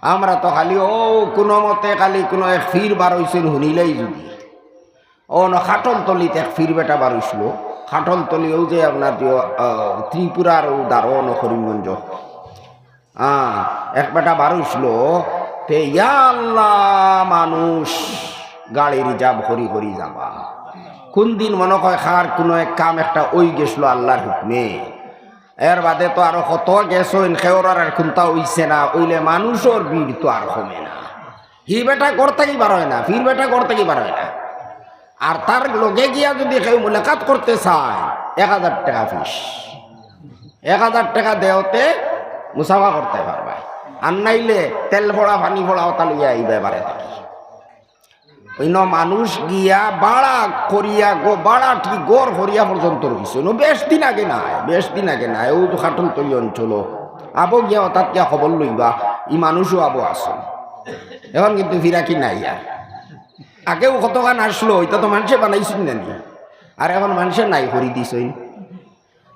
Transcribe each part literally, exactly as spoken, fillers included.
আমরা তো খালি অউ কুনুমতে খালি কুনু এক পীর বার অইছইন হুনিলাই যুদি। অউ অনো কাঠলতলিত এক পীর বেটা বার অইছিল। কাঠলতলি অউ যে আপনার যে, আহ, ত্রিপুরার অউ দারো অনো করিমগঞ্জ। আহ, এক বেটা বার অইছিল, তে ইয়া আল্লাহ মানুষ গাড়ি reserve করি করি যাবা। কুনদিন মনো কয় কার কুনু এক কাম একটা অইগেছিল আল্লার হুকমে। এর বাদে তো আরো কত গেছইন, কেউরর আর কুনতা অইছে না, অইলে মানুষর ভিড় তো আর কমে না। হি বেটা ঘর থাকি বার অয় না, পীর বেটা ঘর থাকি বার অয় না। আর তার লগে গিয়া যুদি কেউ মুলাকাত করতে চায়, এক হাজার টেকা fees। এক হাজার টেকা দেওতে মুসাফা করতে পারবা। আর নাইলে তেল পড়া, পানি পড়া, অতা লইয়া আইবা বারে থাকি। অইন মানুষ গিয়া ভাড়া করিয়া, গো-, ভাড়াটি ঘর করিয়া পর্যন্ত রইছে। অনো বেশ দিন আগে নায়, বেশ দিন আগে নায়। অউ তো কাঠলতলি অঞ্চল। আবো গিয়া অতাত গিয়া খবর লইবা, ই মানুষও আবো আছইন। এখন কিন্তু ফিরাকি নাই আর। আগেও কতখান আসলো, ইতা তো মানষে বানাইছইন না নি। আর এখন মানষে নাই করি দিছইন।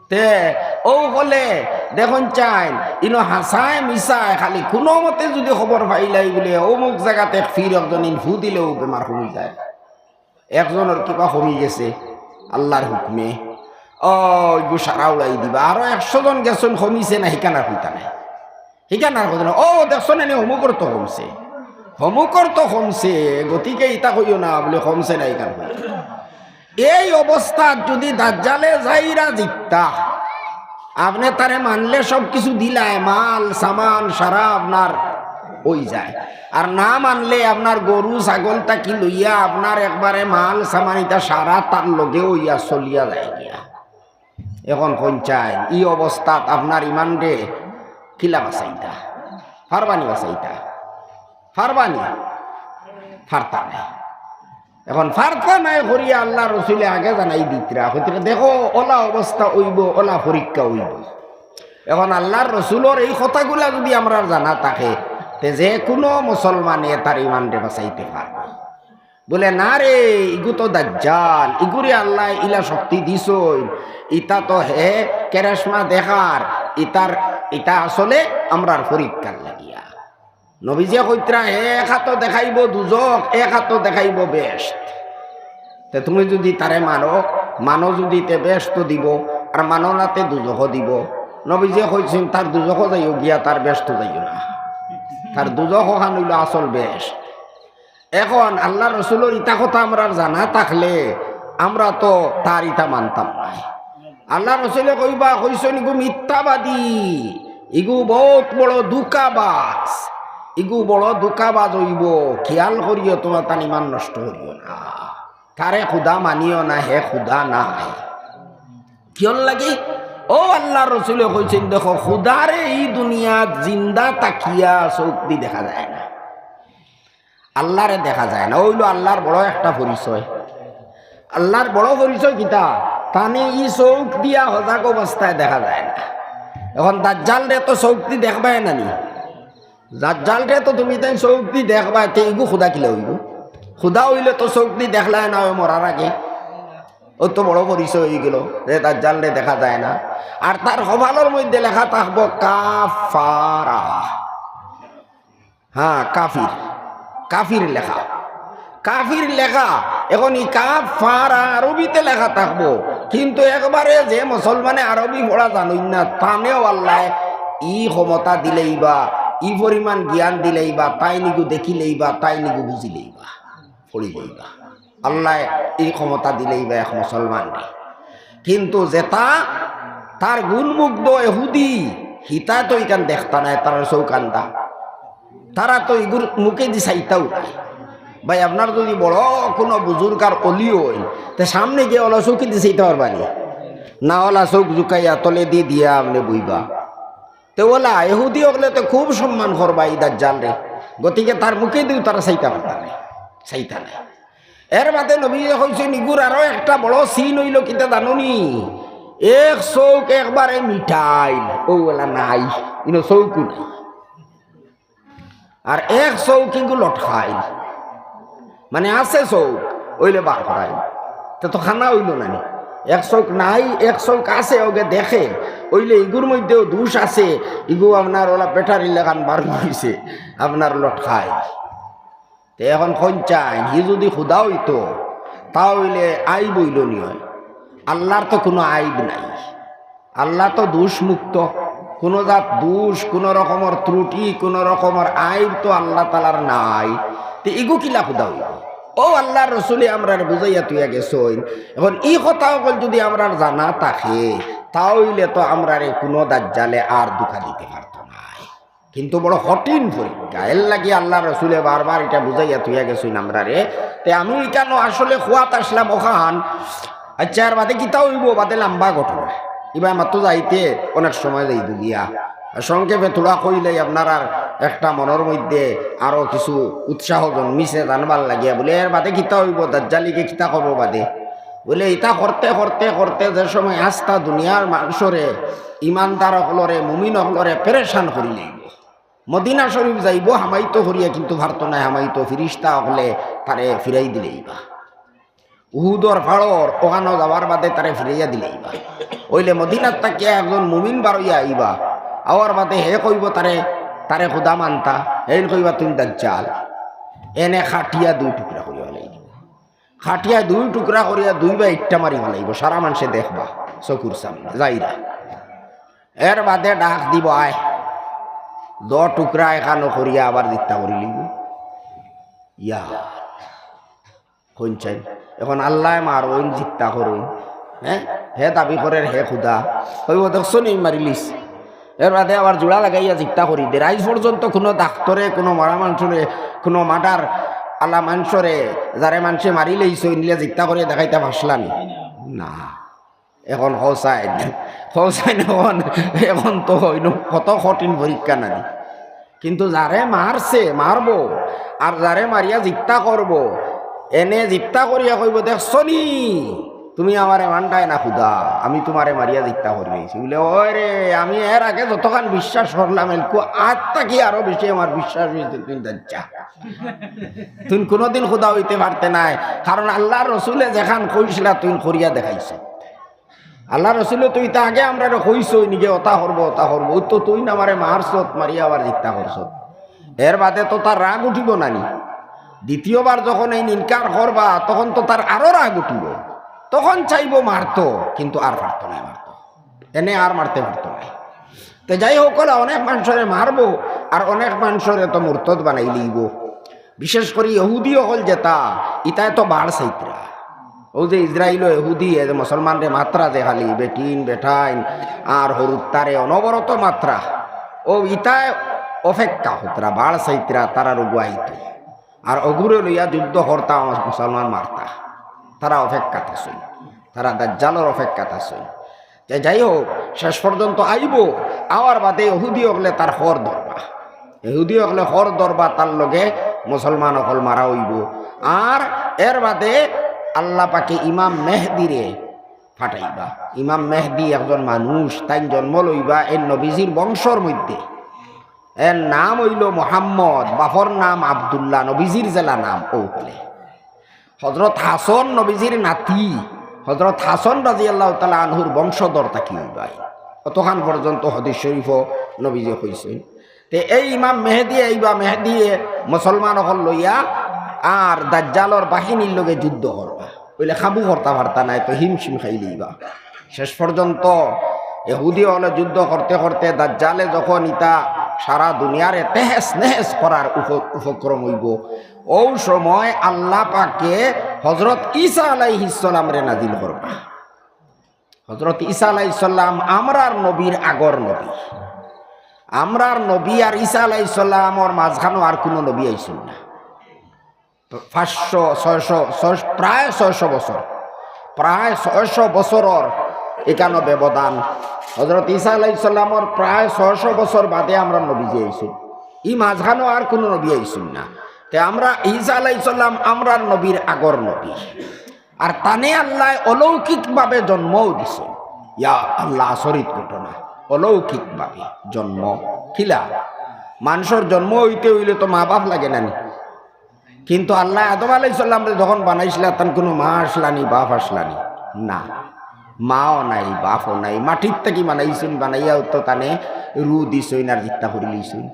তে অউ অকলে দেখইন চাইন, ইনো হাছায় মিছায় খালি কুনুমতে যুদি খবর পাইলাই বুলে অমুক জাগাত এক পীর একজনে ফু দিলেউ বেমার কমি যায়। একজনর কিবা কমি গেছে আল্লার হুকমে, অউ ইগু সারা উড়াই দিবা। আরো একশো জন গেছইন, কমিছে না, হিখান আর কইতা নায়। হিখান আর কইতা নায়। অউ দেখছো না নি, অমুকর তো কমছে, অমুকর তো কমছে, গতিকে ইতা কইও না বুলে কমছে না, হিখান কইও। এই অবস্থাত যুদি দাজ্জালে যাইরা জিততা, আপনে তারে মানলে সব কিছু দিলায়, মাল, সামান, সারা আপনার অইযায়। আর না মানলে আপনার গরু, ছাগল থাকি লইয়া আপনার একবারে মাল, সামান ইতা সারা তার লগে অইয়া চলিয়া যায় গিয়া। এখন কইন চাইন, ই অবস্থাত আপনার ইমানরে কিলা বাচাইতা? পারবা নি বাচাইতা? পারবা নি? পারতা নায়। এখন পারতা নায় করিয়া আল্লার রসুলে আগে জানাই দিতরা, কইতরা, "দেখো, অলা অবস্থা অইবো, অলা পরীক্ষা অইবো।" এখন আল্লার রসুলর এই কথাগুলা যুদি আমরার জানা থাকে, তে যে কুনু মুসলমানে তার ইমানরে বাচাইতে পারবো। বুলে, "না রে, ইগু তো দাজ্জাল, ইগুরে আল্লায় ইলা শক্তি দিছইন, ইতা তো হে কেরেশমা দেখার, ইতার, ইতা আসলে আমরার পরীক্ষার লাগিয়া।" নবীজিয়ে কইতরা, "হে এক আতো দেখাইবো দুজখ, এক আতো দেখাইবো বেহেশত। তে তুমি যুদি তারে মানো, মানো যুদি তে বেহেশত দিবো, আর মানো না তে দুজখো দিবো।" নবীজিয়ে কইছইন, "তার দুজখো যাইও গিয়া, তার বেহেশতো যাইও না। তার দুজখ অখান অইলো আসল বেহেশত।" এখন আল্লার রসুলর ইতা কথা আমরার জানা থাকলে আমরা তো তার ইতা মানতাম নায়। আল্লার রসুলে কইবা, কইছইন, "ইগু মিথ্যাবাদী, ইগু বউত বড় ধুকাবাজ, ইগু বড় ধুকাবাজ অইবো, খিয়াল করিও, তুমরা তান ইমান নষ্ট করিও না। তারে খুদা মানিও না, হে খুদা নায়।" কিয়র লাগি? অউ আল্লার রসুলে কইছইন, দেখো, খুদারে ই দুনিয়াত জিন্দা থাকিয়া চউখদি দেখা যায় না। আল্লারে দেখা যায় না, অইলো আল্লার বড় একটা পরিচয়। আল্লার বড় পরিচয় কিতা? তানে ই চউখ দিয়া হজাগ অবস্থায় দেখা যায় না। এখন দাজ্জালরে তো চউখদি দেখবায় না নি? দাজ্জালরে তো তুমি তাইন চউখদি দেখবায়, তে ইগু খুদা কিলা অইবো? খুদা অইলে তো চউখদি দেখলায় না অয় মরার আগে। অউ তো বড় পরিচয় অইগেলো যে দাজ্জালরে দেখা যায় না। আর তার কপালর মধ্যে লেখা থাকবো কাফারা। হ্যাঁ, কাফির, কাফির লেখা, কাফির লেখা। এখন ই কাফ ফারা আরবিতে লেখা থাকবো, কিন্তু একবারে যে মুসলমানে আরবি পড়া জানইন না, তানেও আল্লায় ই ক্ষমতা দিলাইবা, ই পরিমাণ জ্ঞান দিলাইবা, তাইন ইগু দেখিলাইবা, তাইন ইগু বুঝিলাইবা, পড়িলাইবা। আল্লায় ই ক্ষমতা দিলাইবা এক মুসলমানরে। কিন্তু যেটা তার গুণমুগ্ধ এহুদি, হিতা তো ইখান দেখতা নায়, তারার চউখ আন্দা। তারা তো ইগুর মুখেদি চাইতাউ নায়। ভাই, আপনার যুদি বড় কুনু বুজুর্গ আর অলি অইন, তে সামনে গিয়া অলা চউখেদি চাইতা পারবা নি? না, অলা চউখ জুকাইয়া তলেদি দিয়া আপনে বইবা। তে অলা এহুদি অকলে তো খুব সম্মান করবা ই দাজ্জালরে, গতিকে তার মুখেদিউ তারা চাইতা পারতা নায়, চাইতা নায়। এর বাদে নবীয়ে কইছইন, ইগুর আরো একটা বড় চিন অইলো কিতা জানো নি? এক চউখ একবারে মিটাইল, অউ অলা নাই, ইনো চউখউ নাই। আর এক চউখ ইগু লটকাইল, মানে আছে চউখ, অইলে বার করাইল, তে তো কানা অইলো না নি? এক চউখ নাই, এক চউখ আছে, ওগে দেখে, অইলে ইগুর মধ্যেও দোষ আছে, ইগু আপনার অলা ব্যাটারি লাখান বার অইছে, আপনার লটকায়। তে এখন কইন চাইন, হি যুদি খুদা অইতো, তা অইলে আইব অইলো নি অয়। আল্লার তো কুনু আইব নাই, আল্লা তো দোষমুক্ত, কুনু জাত দোষ, কুনু রকমর ত্রুটি, কুনু রকমর আইব তো আল্লা তাআলার নাই। তে ইগু কিলা খুদা অইবো? অউ আল্লার রসুলে আমরারে বুঝাইয়া থইয়া গেছইন। এখন ই কথা অকল যুদি আমরার জানা থাকে, তা অইলে তো আমরারে কুনু দাজ্জালে আর ধুকা দিতে পারতো নায়। কিন্তু বড় কঠিন পরীক্ষা, এরলাগি আল্লার রসুলে বারবার ইটা বুঝাইয়া থইয়া গেছইন আমরারে। তে আমি ইখানো আসলে কওয়াত আছলাম অখান। আইচ্ছা, এর বাদে কিতা অইবো? বাদে লাম্বা ঘটনা। ইবায় মাত্র যাইতে অনেক সময় যাইবো গিয়া। আর সংক্ষেপে থুড়া কইলেই আপনারার একটা মনর মধ্যে আরো কিছু উৎসাহ জন্মিছে জানবার লাগিয়া। বুলে, এর বাদে কিতা অইবো? দাজ্জাল ইগে কিতা করবো বাদে? বুলে, ইতা করতে করতে করতে যে সময় আস্তা দুনিয়ার মানষরে, ইমানদার অকলরে, মুমিন অকলরে পেরেশান করিলাইবো। মদিনা শরিফ যাইবো হামাইতো করিয়া, কিন্তু পারতো নায় হামাইতো, ফিরিস্তা অকলে তারে ফিরাই দিলাইবা। উহুদর পাড়র অখানো যাওয়ার বাদে তারে ফিরাইয়া দিলাইবা। অইলে মদিনাত থাকিয়া একজন মুমিন বারইয়া আইবা, আওয়ার বাদে হে কইবো তারে, তারে খুদা মানতা, হেইন কইবা তুইন দাজ্জাল। এনে কাটিয়া দুই টুকরা করিয়া ফালাই দিবো। কাটিয়া দুই টুকরা করিয়া দুইবায় ইট্টা মারি ফালাইবো, সারা মানষে দেখবা চকুর সামনে যাইরা। এর বাদে ডাক দিবো, আয়, দ টুকরা এখানো করিয়া আবার জিত্তা করিলিবো। ইয়া, কইন চাইন, এখন আল্লায় মারইন, জিত্তা করইন, হে, হে দাবি করের হে খুদা, কইবো দেখছো নি মারিলিছি। এর বাদে আবার জুড়া লাগাইয়া জিত্তা করি দের। আইজ পর্যন্ত কুনু ডাক্তরে, কুনু মরা মানষরে, কুনু মার্ডার আলা মানষরে, যারে মানষে মারিলাইছে, অইন ইলা জিত্তা করিয়া দেখাইতা পারছলা নি? না। এখন কও চাইন, কও চাইন এখন, এখন তো অইন কত কঠিন পরীক্ষা নানি। কিন্তু যারে মারছে, মারবো, আর যারে মারিয়া জিত্তা করবো, এনে জিত্তা করিয়া কইবো, দেখছো নি, তুমি আমারে মানতায় না খুদা, আমি তুমারে মারিয়া জিত্তা করিলাইছি। বুলে, ওই রে, আমি এর আগে যতখান বিশ্বাস করলাম, এলকু আজ থাকি আরো বেশি আমার বিশ্বাস অইছে তুইন দাজ্জাল। তুইন কুনুদিন খুদা অইতে পারতে নায়, কারণ আল্লার রসুলে যেখান কইছলা তুইন করিয়া দেখাইছো। আল্লার রসুলে তো ইতা আগে আমরারে কইছইন নি যে অতা করবো, অতা করবো। অউ তো তুইন আমারে মারছত, মারিয়া আবার জিত্তা করছত। এর বাদে তো তার রাগ উঠিবো নানি? দ্বিতীয়বার যখন এইন ইনকার করবা, তখন তো তার আরো রাগ উঠিবো। তখন চাইবো মারতো, কিন্তু আর পারতো নায় মারতো। এনে আর মারতে পারতো নায়। তে যাই হউক, অলা অনেক মানষরে মারবো, আর অনেক মানষরে তো মুরতদ বানাইলিবো। বিশেষ করি ইহুদি অকল যেতা, ইতায় তো বাড় চাইতরা। অউ যে ইসরাইলো ইহুদি, এ যে মুসলমানরে মাতরা যে খালি, বেটিন, বেটাইন, আর হুরুত্তারে অনবরত মাতরা। অউ ইতায় অপেক্ষা করতরা, বাড় চাইতরা, তারার অগু আইতো। আর অগুরে লইয়া যুদ্ধ করতা, মুসলমান মারতা। তারা অপেক্ষাত আছইন, তারা দাজ্জালর অপেক্ষাত আছইন। তে যাই হউক, শেষ পর্যন্ত আইবো, আওয়ার বাদে ইহুদি অকলে তার খর ধরবা। ইহুদি অকলে খর ধরবা, তার লগে মুসলমান অকল মারা অইবো। আর এর বাদে আল্লা পাকে ইমাম মেহদিরে পাঠাইবা। ইমাম মেহদি একজন মানুষ, তাইন জন্ম লইবা এর নবীজির বংশর মধ্যে। এর নাম অইলো মোহাম্মদ, বাপর নাম আব্দুল্লাহ, নবীজির যেলা নাম অউ অকলে। হজরত হাসন নবীজির নাতি, হজরত হাসন রাদিয়াল্লাহু তাআলা আনহুর বংশধর থাকি অইবা। অতখান পর্যন্ত হাদিস শরিফো নবীজিয়ে কইছইন। তে এই ইমাম মেহদি আইবা, মেহদিয়ে মুসলমান অকল লইয়া আর দাজ্জালর বাহিনীর লগে যুদ্ধ করবা। অইলে কাবু করতা পারতা নায়, তো হিমশিম খাইলিবা। শেষ পর্যন্ত ইহুদি অকলে যুদ্ধ করতে করতে দাজ্জালে যখন ইতা সারা দুনিয়ারে তেহেস নেহেস করার উপ-, উপক্রম অইবো, অউ সময় আল্লা পাকে হজরত ঈসা আলাইহিস সালামরে নাজিল করবা। হজরত ঈসা আলাইহিস সালাম আমরার নবীর আগর নবী। আমরার নবী আর ঈসা আলাইহিস সালামর মাঝখানো আর কুনু নবী আইছইন না। পাঁচশো, ছয়শো, ছয়শো, প্রায় ছয়শো বছর, প্রায় ছয়শো বছরর ইখানো ব্যবধান। হজরত ঈসা আলাইহিস সালামর প্রায় ছয়শো বছর বাদে আমরার নবীজি আইছইন। ই মাঝখানো আর কুনু নবী আইছইন না। তে আমরা ঈসা আলাইহিস সালাম আমরার নবীর আগর নবী। আর তানে আল্লায় অলৌকিকভাবে জন্মও দিছে। ইয়া আল্লাহ, আচরিত ঘটনা, অলৌকিকভাবে জন্ম। কিলা? মানষর জন্ম অইতে অইলে তো মা বাপ লাগে না নি? কিন্তু আল্লায় আদম আলাইহিস সালামরে যখন বানাইছলা, তান কুনু মা আছলা নি, বাপ আছলা নি? না। মাও নাই, বাফও নাই, মাটির থাকি বানাইছইন, বানাইয়াউ তো তানে রু দিছইন আর জিত্তা করি লইছইন।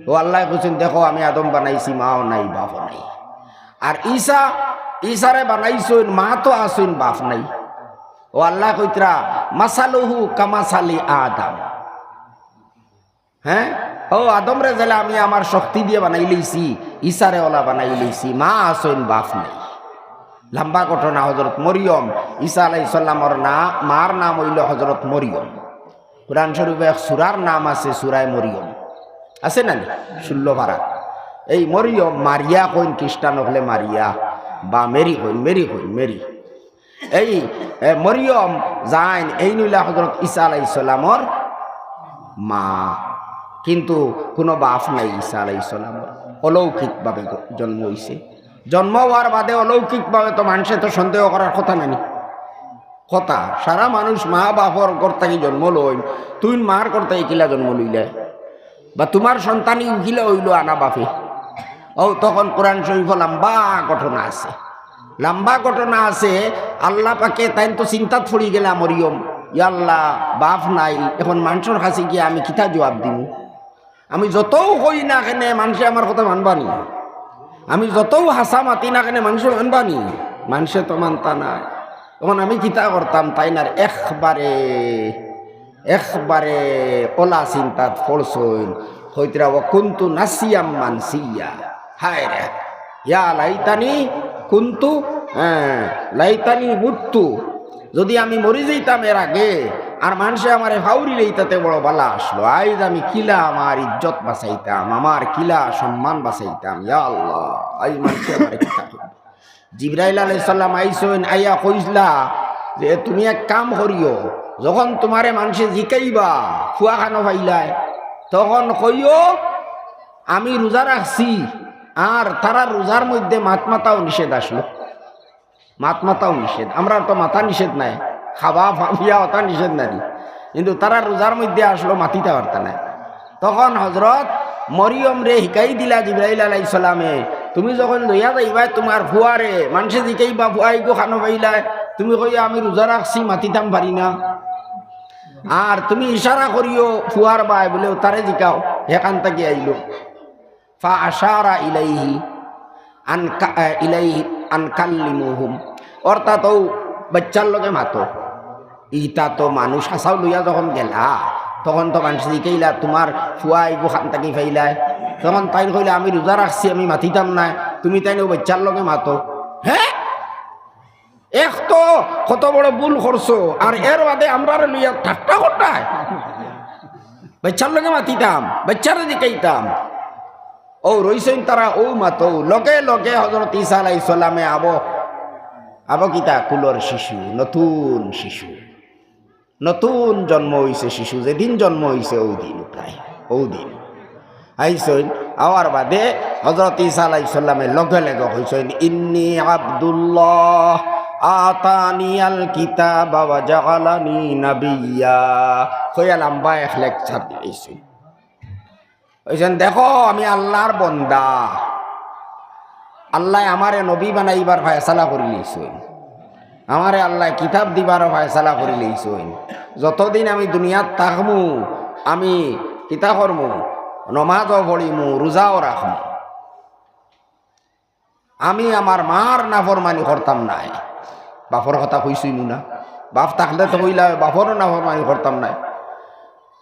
ও আল্লায় কইছইন, "দেখো, আমি আদম বানাইছি, মাও নাই, বাফও নাই।" আর ঈসা, ঈসারে বানাইছইন, মা তো আছইন, বাফ নাই। ও আল্লায় কইতরা, "মাসালুহু কামাসালি আদম।" হ্যাঁ, ও আদমরে যেলা আমি আমার শক্তি দিয়া বানাই লইছি, ঈসারে ওলা বানাই লইছি, মা আছইন, বাফ নাই। লম্বা ঘটনা। হযরত মরিয়ম, ঈসা আলাইহিস সালামর না-, মার নাম অইলো হযরত মরিয়ম। কোরআন শরীফো এক সূরার নাম আছে, সূরায়ে মরিয়ম, আছে না নি? ষোলো পারা। এই মরিয়ম, মারিয়া কইন খ্রিস্টান অকলে, মারিয়া, বা মেরি কইন, মেরি কইন, মেরি। এই, এ, মরিয়ম যাইন, এইন অইলা হযরত ঈসা আলাইহিস সালামর মা, কিন্তু কুনু বাফ নাই ঈসা আলাইহিস সালামর। অলৌকিকভাবে গ-, জন্ম অইছে। জন্ম অওয়ার বাদে অলৌকিকভাবে তো মানষে তো সন্দেহ করার কথা নানি। কথা, সারা মানুষ মা বাফর ঘর থাকি জন্ম লইন, তুইন মার ঘর থাকি কিলা জন্ম লইলে? বা তুমার সন্তান ইগুকিলা অইলো আনা বাফে। ও তখন কোরআন শরীফো লম্বা ঘটনা আছে, লম্বা ঘটনা আছে। আল্লাহ পাকে তাইন তো চিন্তাত পড়ি গেলা মরিয়ম, "ইয়া আল্লাহ, বাফ নাই, এখন মানষর কাছে গিয়া আমি কিতা জুয়াব দিমু? আমি যতউ কই না কেনে মানষে আমার কথা মানবা নি? আমি যতউ হাছা মাতি না কেনে মানষে মানবা নি? মানষে তো মানতা নায়। এখন আমি কিতা করতাম?" তাইন আর একবারে একবারে ওলা চিন্তাত পড়ছইন, কইতরা, "ওয়া কুনতু নাসিয়াম মানসিয়া।" হায় রে, ইয়া লাইতানি কুনতু, হ্যাঁ, লাইতানি মুততু। যদি আমি মরি যাইতাম এর আগে, আর মানষে আমারে ফাউরি লইতা তে বড় বালা আছলো। আইজ আমি কিলা আমার ইজ্জত বাঁচাইতাম, আমার কিলা সম্মান বাঁচাইতাম, ইয়া আল্লাহ, আইজ মানষে আমারে কিতা কইবো? জিব্রাইল আলাইহিস সালাম আইছইন, আইয়া কইছলা যে, "তুমি এক কাম করিও, যখন তুমারে মানষে জিকাইবা, 'ফুয়া কানো পাইলায়?' তখন কইও, 'আমি রোজা রাখছি।' আর তারার রোজার মধ্যে মাত মাতাও নিষেধ আছলো, মাত মাতাও নিষেধ। আমরার তো মাতা নিষেধ নাই, খাওয়া ফা-, পিয়া অতা নিষেধ নাই, কিন্তু তারার রোজার মধ্যে আছলো মাতিতা পারতা নায়।" তখন হযরত মরিয়মরে হিকাই দিলা জিব্রাইল আলাইহিস সালামে, "তুমি যখন লইয়া যাইবায় তুমার ফুয়ারে, মানষে জিকাইবা, 'ফুয়া ইগু কানো পাইলায়?' তুমি কইও, 'আমি রোজা রাখছি, মাতিতাম পারি না।' আর তুমি ইশারা করিও ফুয়ার বায় বুলে, 'তারে জিকাও, হে কান থাকি আইলো।'" ফা আশারা ইলাইহি আন কা-, আ, ইলাইহি আন কাল্লিমুহুম। অর্থাৎ অউ বাইচ্চার লগে মাতো। ইতা তো মানুষ হাছাউ লইয়া যখন গেলা, তখন তো মানষে জিকাইলা, "তুমার ফুয়া ইগু কান থাকি পাইলায়?" তখন তাইন কইলা, "আমি রোজা রাখছি, আমি মাতিতাম নায়, তুমি তাইন অউ বাইচ্চার লগে মাতো।" হে? এক তো কত বড় ভুল করছো, আর এর বাদে আমরারে লইয়া ঠাট্টা করতায়। বাইচ্চার লগে মাতিতাম, বাইচ্চারে জিকাইতাম। অউ রইছইন তারা, অউ মাতো, লগে লগে হযরত ঈসা আলাইহিস সালামে আবো, আবো কিতা, কুলর শিশু, নতুন শিশু, নতুন জন্ম অইছে শিশু, যেদিন জন্ম অইছে অউ দিন, প্রায় অউ দিন আইছইন। আওয়ার বাদে হযরত ঈসা আলাইহিস সালামে লগে লগে কইছইন, "ইন্নী আব্দুল্লাহ, আতানিয়াল কিতাবা ওয়া জাআলানি নাবিয়্যা।" কইয়া লম্বা এক লেকচার দিলাইছইন। কইছইন, "দেখো, আমি আল্লার বন্দা, আল্লায় আমারে নবী বানাইবার ফয়সালা করিলাইছইন, আমারে আল্লায় কিতাব দিবারও ফয়সালা করিলাইছইন। যতদিন আমি দুনিয়াত থাকমু, আমি কিতা করমু? নমাজও পড়িমু, রোজাও রাখমু। আমি আমার মার নাফরমানি করতাম নায়।" বাফর কথা কইছইন না? বাফ থাকলে তো কইলা, "বাফরও নাফরমানি করতাম নায়।"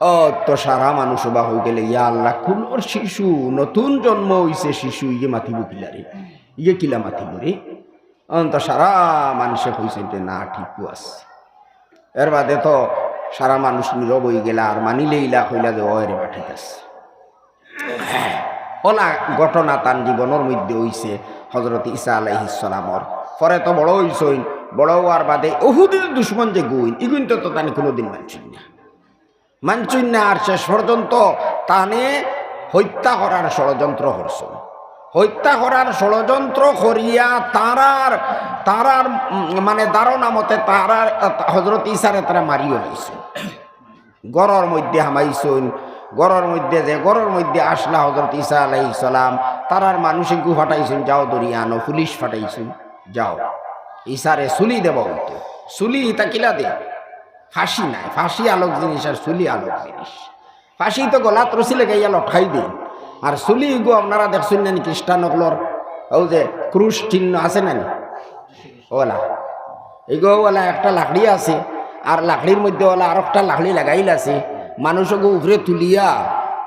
ও তো সারা মানুষ অবাক অইগেলে, "ইয়া আল্লাহ, কুলর শিশু, নতুন জন্ম অইছে শিশু, ইগে মাতিবো কিলারে? ইগে কিলা মাতিবো রে?" অন তো সারা মানষে কইছইন যে, "না, ঠিকউ আছে।" এর বাদে তো সারা মানুষ নীরব অইগেলা, আর মানিলাইলা, কইলা যে, "অয় রে বা, ঠিক আছে।" অলা ঘটনা তান জীবনর মধ্যে অইছে হযরত ঈসা আলাইহিস সালামর। পরে তো বড় অইছইন, বড় অওয়ার বাদে ইহুদির দুশমন যেগুইন, ইগুইন তো, তো তানে কুনুদিন মানছইন না। মানছইন না, আর শেষ পর্যন্ত তানে হত্যা করার ষড়যন্ত্র করছইন। হত্যা করার ষড়যন্ত্র করিয়া তারার, তারার, উম, মানে, ধারণা মতে তারার, আহ, হযরত ঈসারে তারা মারিও লাইছইন। ঘরর মধ্যে হামাইছইন, ঘরর মধ্যে যে ঘরর মধ্যে আছলা হযরত ঈসা আলাইহিস সালাম, তারার মানুষ এগু ফাটাইছইন, "যাও ধরিয়া আনো", পুলিশ ফাটাইছইন, "যাও, ঈসারে ছুলি দেওয়া অইতো।" ছুলি ইতা কিলা দে? ফাঁসি নায়, ফাঁসি আলগ জিনিস আর চুলি আলগ জিনিস। ফাঁসি তো গলাত রশি লাগাইয়া লটকাই দেইন, আর চুলি ইগু আপনারা দেখছইন না নি খ্রিস্টান অকলর অউ যে ক্রুশ চিহ্ন আছে না নি? অলা ইগু অলা একটা লাকড়ি আছে, আর লাকড়ির মধ্যে অলা আরোকটা লাকড়ি লাগাইল আছে। মানুষ অগু উপরে তুলিয়া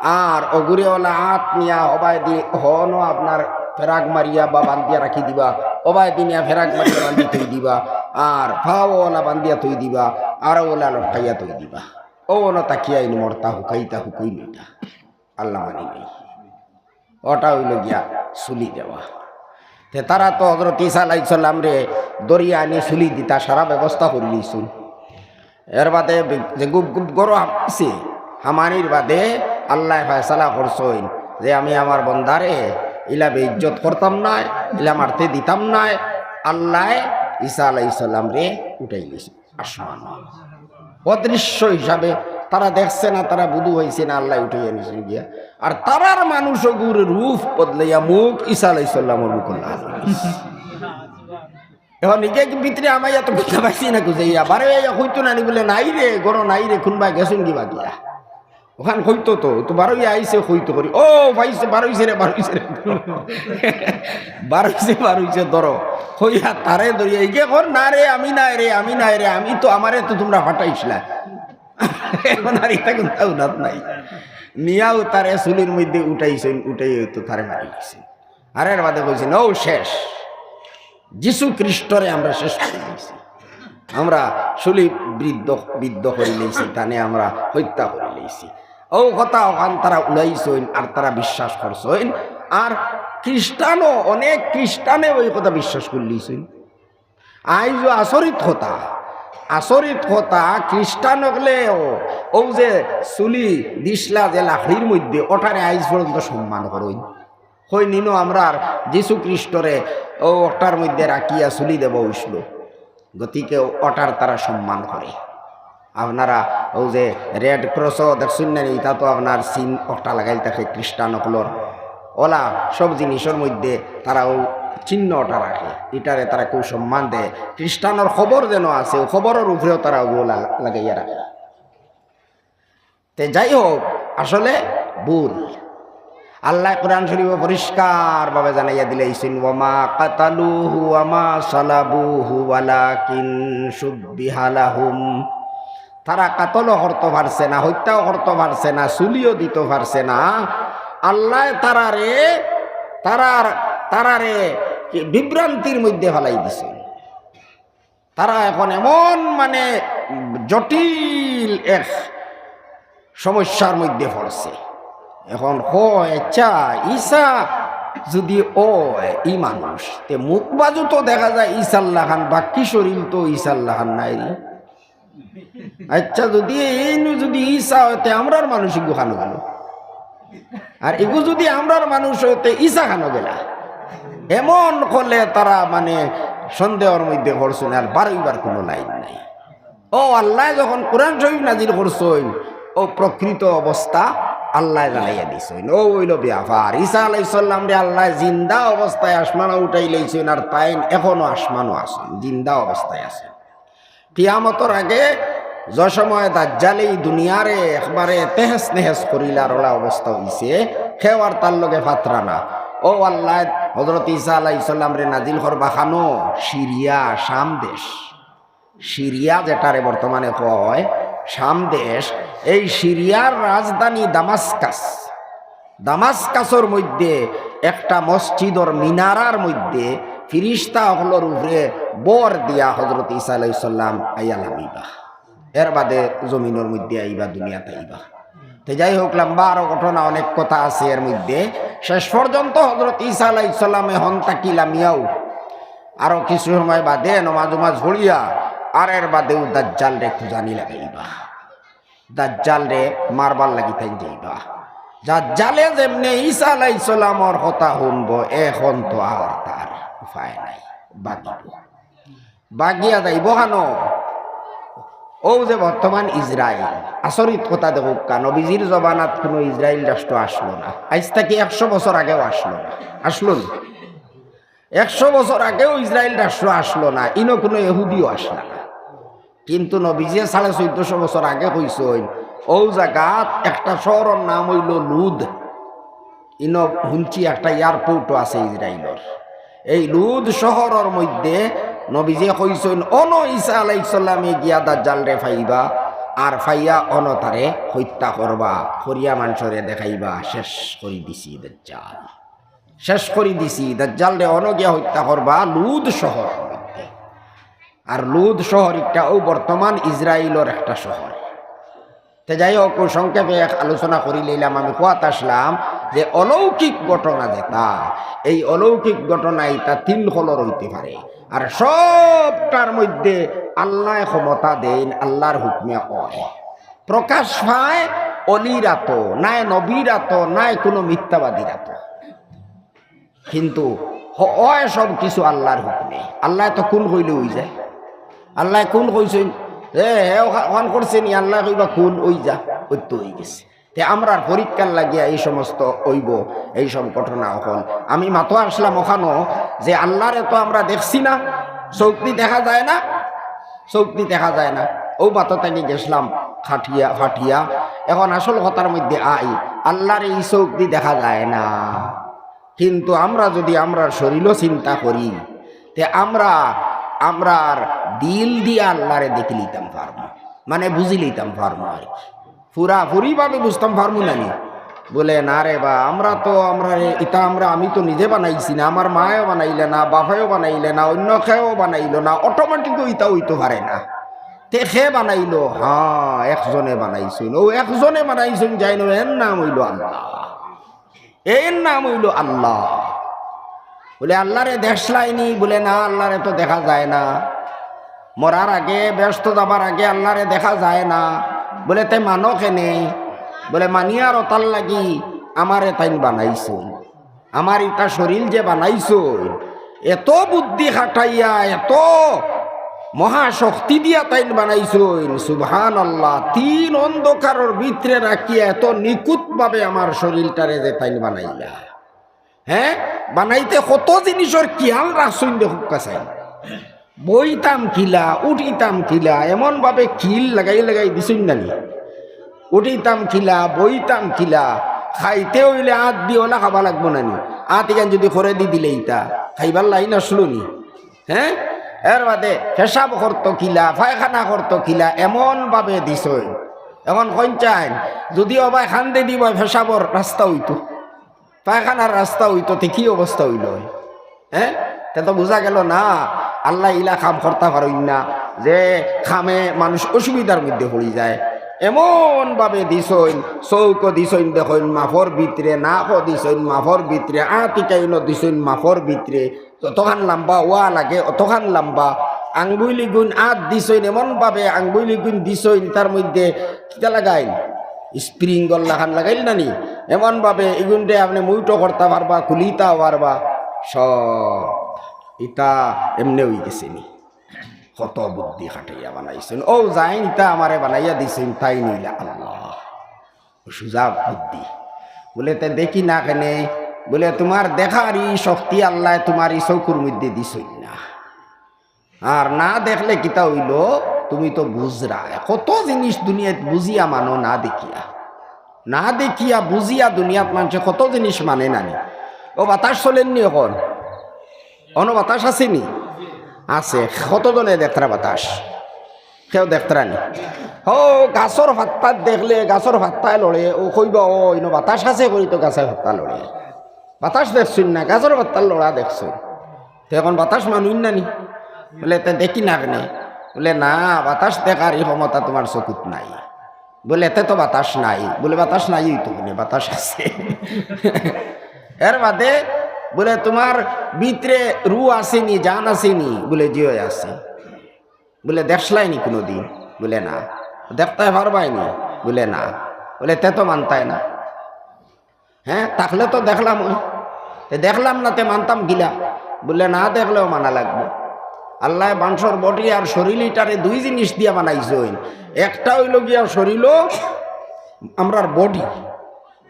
আর অগুরে অলা আত নিয়া হবায়দি হনো আপনার ফেরাক মারিয়া বা বান্ধিয়া রাখি দিবা, হবায়দি নিয়া ফেরাক মারিয়া বান্ধি থই দিবা, আর ফাও অলা বান্ধিয়া থই দিবা, আর অলা লটকাইয়া থই দিবা। অউ অনো তাকিয়া ইন মরতা হুকাইতা হুকুই নিতা। আল্লাহ মানি নাই। অটা অইলো গিয়া চুলি দেওয়া। তে তারা তো হজরত ঈসা আলাইহিস সালামরে ধরিয়া আনি চুলি দিতা সারা ব্যবস্থা করি লইছইন। এর বাদে বি-, যে গুপ গুপ গরো হামাইছে, হামানির বাদে আল্লায় ফয়সালা করছইন যে আমি আমার বন্দারে ইলা বেইজ্জত করতাম নায়, ইলা মারতে দিতাম নায়। আল্লায় ঈসা আলাইহিস সালামরে উঠাই নিছে আসমান। অদৃশ্য হিসাবে তারা দেখছে না, তারা বুধু অইছে না, আল্লায় উঠাইয়া নিছইন গিয়া। আর তারার মানুষ অগুর রূপ বদলাইয়া মুখ ঈসা আলাইহিস সালামর মুখর লাখান অইছে। এখন ইগে ভিতরে হামাইয়া তো বুঝতে পারছি না, খুঁজাইয়া বারে আইয়া কইতো না নি বুলে, "নাই রে, গরো নাই রে, কুনবায় গেছইন গি বাগিয়া।" অখান কইতো তো, তো বারইয়া আইছে কইতো করি, "ও, পাইছে, বারইছে রে, বারইছে রে।" বারইছে, বারইছে, ধরো। কইয়া তারে ধরিয়া, ইগে কর, "না রে, আমি নায় রে, আমি নায় রে, আমি তো, আমারে তো তুমরা ফাটাইছলা।" এখন আর ইতা কুন্তা উনাত নাই। নিয়াও তারে চুলির মধ্যে উঠাইছইন, উঠাইয়া তো তারে মারি দিছইন। আর এর বাদে কইছইন, "অউ শেষ।" যিশু খ্রিস্টরে আমরা শেষ করি দিছি, আমরা চুলি বিদ্ধ, বিদ্ধ করি লইছি, তানে আমরা হত্যা করি লইছি। অউ কথা অখান তারা উড়াইছইন আর তারা বিশ্বাস করছইন। আর খ্রিস্টানও, অনেক খ্রিস্টানে অউ কথা বিশ্বাস করি লইছইন। আইজও আচরিত কথা, আচরিত কথা, খ্রিস্টান অকলেও অউ যে চুলি দিছলা যে লাকড়ির মধ্যে, অটারে আইজ পর্যন্ত সম্মান করইন। কইন ইনো আমরার যিশু খ্রিস্টরে অউ অটার মধ্যে রাখিয়া চুলি দেওয়া অইছিল, গতিকে অটার তারা সম্মান করে। আপনারা অউ যে রেড ক্রসও দেখছইন না নি, ইতা তো আপনার চিহ্ন অটা লাগাইল থাকে খ্রিস্টান অকলর। অলা সব জিনিসর মধ্যে তারা অউ চিহ্ন অটা রাখে, ইটারে তারা খুব সম্মান দেয়। খ্রিস্টানর কবর যেন আছে, অউ কবরর উপরেও তারা অগুলা লাগাইয়া রাখে। তে যাই হোক, আসলে ভুল। আল্লায় কোরআন শরীফো পরিষ্কারভাবে জানাইয়া দিলাইছইন, "ওয়ামা কাতালুহু ওয়ামা সালাবুহু ওয়ালাকিন শুব্বিহা লাহুম।" তারা কাতলও করতো পারছে না, হত্যাও করতো পারছে না, চুলিও দিতো পারছে না। আল্লায় তারারে, তারার, তারারে কি বিভ্রান্তির মধ্যে ফালাই দিছে। তারা এখন এমন মানে জটিল এক সমস্যার মধ্যে পড়ছে। এখন কয়, "আচ্ছা, ঈসা যুদি অয় ই মানুষ, তে মুখ বাজু তো দেখা যায় ঈসার লাখান, বাকি শরীর তো ঈসার লাখান নায় রে। আচ্ছা, যুদি এইনু যুদি ঈসা অয়, তে আমরার মানুষ ইগু কানো গেল?" আর ইগু যুদি আমরার মানুষ অয়, তে ঈসা কানো গেলা? এমন করলে তারা মানে সন্দেহর মধ্যে পড়ছইন, আর বারইবার কুনু লাইন নাই। অউ আল্লায় যখন কোরআন শরীফ নাজিল করছইন, অউ প্রকৃত অবস্থা আল্লায় জানাইয়া দিছইন। অউ অইলো ব্যাপার। ঈসা আলাইহিস সালামরে আল্লায় জিন্দা অবস্থায় আসমানো উঠাই লইছইন, আর তাইন এখনো আসমানো আছইন, জিন্দা অবস্থায় আছইন। কিয়ামতর আগে যে সময় দাজ্জালে ই দুনিয়ারে একবারে তেহেস নেহেস করিলার অলা অবস্থা অইছে, কেউ আর তার লগে ফাতরা না। অউ আল্লায় হজরত ঈসা আলাইহিস সালামরে নাজিল করবা কানো? সিরিয়া, শাম দেশ। সিরিয়া যেটারে বর্তমানে কয় শাম দেশ, এই সিরিয়ার রাজধানী দামাস্কাস। দামাস্কাসর মধ্যে একটা মসজিদর মিনারার মধ্যে ফিরিস্তা অকলর উপরে বর দিয়া হজরত ঈসা আলাইহিস সালাম আইয়া লামিবা। এর বাদে জমিনর মধ্যে আইবা, দুনিয়াত আইবা। তে যাই হোক, লম্বা আরো ঘটনা, অনেক কথা আছে এর মধ্যে। শেষ পর্যন্ত হজরত ঈসা আলাইহিস সালাম এহন থাকি লামিয়াও আরো কিছু সময় বাদে নমাজ উমাজ পড়িয়া আর এর বাদেও দাজ্জালরে খুজানি লাগাইবা। দাজ্জালরে মারবার লাগি তাইন যাইবা। দাজ্জালে যেমনে ঈসা আলাইহিস সালামর কথা হুনবো, এখন তো আর তার উপায় নাই, বাগিবো। বাগিয়া যাইবো কানো? অউ যে বর্তমান ইসরাইল, আচরিত কথা দেখউক্কা, নবীজির জমানাত কুনু ইসরাইল রাষ্ট্র আসলো না, আইজ থাকি একশো বছর আগেও আসলো না, আসলো নি? একশো বছর আগেও ইসরাইল রাষ্ট্র আসলো না, ইনো কুনু ইহুদিও আসলা না। কিন্তু নবীজিয়ে সাড়ে চৌদ্দশো বছর আগে কইছইন, অউ জাগাত একটা শহরর নাম অইলো লুদ। ইনো হুনছি একটা এয়ারপোর্টও আছে ইসরাইলর। এই লুদ শহরর মধ্যে নবীজিয়ে কইছইন, অনো ঈসা আলাইহিস সালামে গিয়া দাজ্জালরে পাইবা, আর পাইয়া অনো তারে হত্যা করবা, করিয়া মানষরে দেখাইবা, শেষ করি দিছি দাজ্জাল। শেষ করি দিছি, দাজ্জালরে অনো গিয়া হত্যা করবা লুদ শহরর মধ্যে। আর লুদ শহর ইটাও বর্তমান ইসরাইলর একটা শহর। তে যাই হোক, অউ সংক্ষেপে এক আলোচনা করি লইলাম। আমি কওয়াত আসলাম যে অলৌকিক ঘটনা যেটা, এই অলৌকিক ঘটনা ইটা তিন কলর অইতে পারে। আর সবটার মধ্যে আল্লায় ক্ষমতা দেইন, আল্লার হুকমে অয়। প্রকাশ পায় অলির আতো, নায় নবীর আতো, নায় কুনু মিথ্যাবাদীর আতো। কিন্তু হ-, অয় সব কিছু আল্লার হুকমে। আল্লায় তো কুন কইলে অইযায়। আল্লায় কুন কইছইন, এ, হে অখা-, অখান করছে নি, আল্লায় কইবা কুন, অইযা, অউ তো অইগেছে। তে আমরার পরীক্ষার লাগিয়া এই সমস্ত অইবো, এই সব ঘটনা অকল। আমি মাতো আসলাম অখানো যে আল্লারে তো আমরা দেখছি না, চউখদি দেখা যায় না, চউখদি দেখা যায় না। অউ মাতো থাকি গেছলাম খাটিয়া, ফাটিয়া। এখন আসল কথার মধ্যে আই, আল্লারে ই চউখদি দেখা যায় না। কিন্তু আমরা যুদি আমরার শরীলো চিন্তা করি, তে আমরা, আমরার দিল দিয়া আল্লারে দেখি লইতাম পারমু, মানে বুঝি লইতাম পারমু আর কি। পুরাপুরিভাবে বুঝতাম পারমু না নি? বলে, "না রে বা, আমরা তো, আমরা রে, ইটা আমরা, আমি তো নিজে বানাইছি না, আমার মায়ও বানাইলে না, বাফেও বানাইলে না, অইন্য কেউ বানাইলো না, automatic ইটা অইতো পারে না।" তে কে বানাইলো? হ্যাঁ, একজনে বানাইছইন। অউ একজনে বানাইছইন, যাইন, এর নাম অইলো আল্লা। এর নাম অইলো আল্লা। বলে, "আল্লারে দেখছলায় নি?" বলে, "না, আল্লারে তো দেখা যায় না।" মরার আগে, বেহেস্তো যাবার আগে আল্লারে দেখা যায় না। বলে, "তে মানো কেনে?" বলে, "মানিয়ার অতার লাগি আমারে তাইন বানাইছইন। আমার ইটা শরীল যে বানাইছইন, এত বুদ্ধি খাটাইয়া, এত মহাশক্তি দিয়া তাইন বানাইছইন, সুবহানাল্লাহ। তিন অন্ধকারর ভিতরে রাখিয়া এত নিখুঁতভাবে আমার শরীলটারে যে তাইন বানাইলা।" হ্যাঁ, বানাইতে কত জিনিসর খিয়াল রাখছইন দেখউক্কা চাইন। বইতাম কিলা, উঠিতাম কিলা, এমনভাবে খিল লাগাই লাগাই দিছইন না নি? উঠিতাম কিলা, বইতাম কিলা, খাইতে অইলে আতদি অলা খাবা লাগবো না নি? আত ইখান যুদি করেদি দিলে ইতা খাইবার লাইন আছলো নি? হ্যাঁ, এর বাদে পেশাব করতো কিলা, পায়খানা করতো কিলা, এমনভাবে দিছইন। এখন কইন চাইন, যুদি অবায় কান্দেদি বয় পেশাবর রাস্তা অইতো, পায়খানার রাস্তা অইতো, তে কি অবস্থা অইলো? হ্যাঁ, তে তো বুঝা গেলো না, আল্লায় ইলা কাম করতা পারইন না, যে কামে মানুষ অসুবিধার মধ্যে পড়ি যায়। এমনভাবে দিছইন, চউখও দিছইন দেখইন মাফর ভিতরে, নাকও দিছইন মাফর ভিতরে, আত ইখাইনও দিছইন মাফর ভিতরে, যতখান লাম্বা অওয়া লাগে অতখান লাম্বা, আঙ্গুইল ইগুইন আত দিছইন, এমনভাবে আঙ্গুইল ইগুইন দিছইন, তার মধ্যে কিতা লাগাইল? স্প্রিংর লাখান লাগাইল না নি? এমনভাবে ইগুনরে আপনে মুইটো করতা পারবা, খুলিতাও পারবা, সব ইতা এমনে অইগেছে নি। কত বুদ্ধি খাটাইয়া বানাইছইন। অউ যাইন ইতা আমারে বানাইয়া দিছইন, তাইন অইলা আল্লা। সুজা বুদ্ধি। বলে, "তে দেখি না কেনে?" বলে, "তুমার দেখার ই শক্তি আল্লায় তুমার ই চউখর মধ্যে দিছইন না। আর না দেখলে কিতা অইলো, তুমি তো বুঝরায়। কত জিনিস দুনিয়াত বুঝিয়া মানো না দেখিয়া। না দেখিয়া বুঝিয়া দুনিয়াত মানষে কত জিনিস মানে না নি।" অউ বাতাস চলের নি অখন? অনো বাতাস আছে নি? আছে। কতজনে দেখরা বাতাস? কেউ দেখরা নি? হো, গাছর পাত্তাত দেখলে, গাছর পাত্তায় লড়ে, অউ কইবা, "ও, ইনো বাতাস আছে করি তো গাছর পাত্তা লড়ে।" বাতাস দেখছইন না, গাছর পাত্তার লড়া দেখছইন। তে অখন বাতাস মানইন না নি? বলে, "তে দেখি না কেনে?" বলে, "না, বাতাস দেখার ই ক্ষমতা তুমার চউখত নাই।" বলে, "এতে তো বাতাস নাই।" বলে, "বাতাস নাই অইতো কেনে, বাতাস আছে।" এর বাদে বলে, "তুমার ভিতরে রু আছে নি, জান আছে নি?" বলে, "জি অয় আছে।" বলে, "দেখছলায় নি কুনুদিন?" বলে, "না।" "দেখতায় পারবায় নি?" বলে, "না।" বলে, "তে তো মানতায় না।" হ্যাঁ, থাকলে তো দেখলাম অয়। তে দেখলাম না, তে মানতাম কিলা? বলে, "না দেখলেও মানা লাগবো।" আল্লায় মানষর body আর শরীল ইটারে দুই জিনিস দিয়া বানাইছইন। একটা অইলো গিয়া শরীলো আমরার body।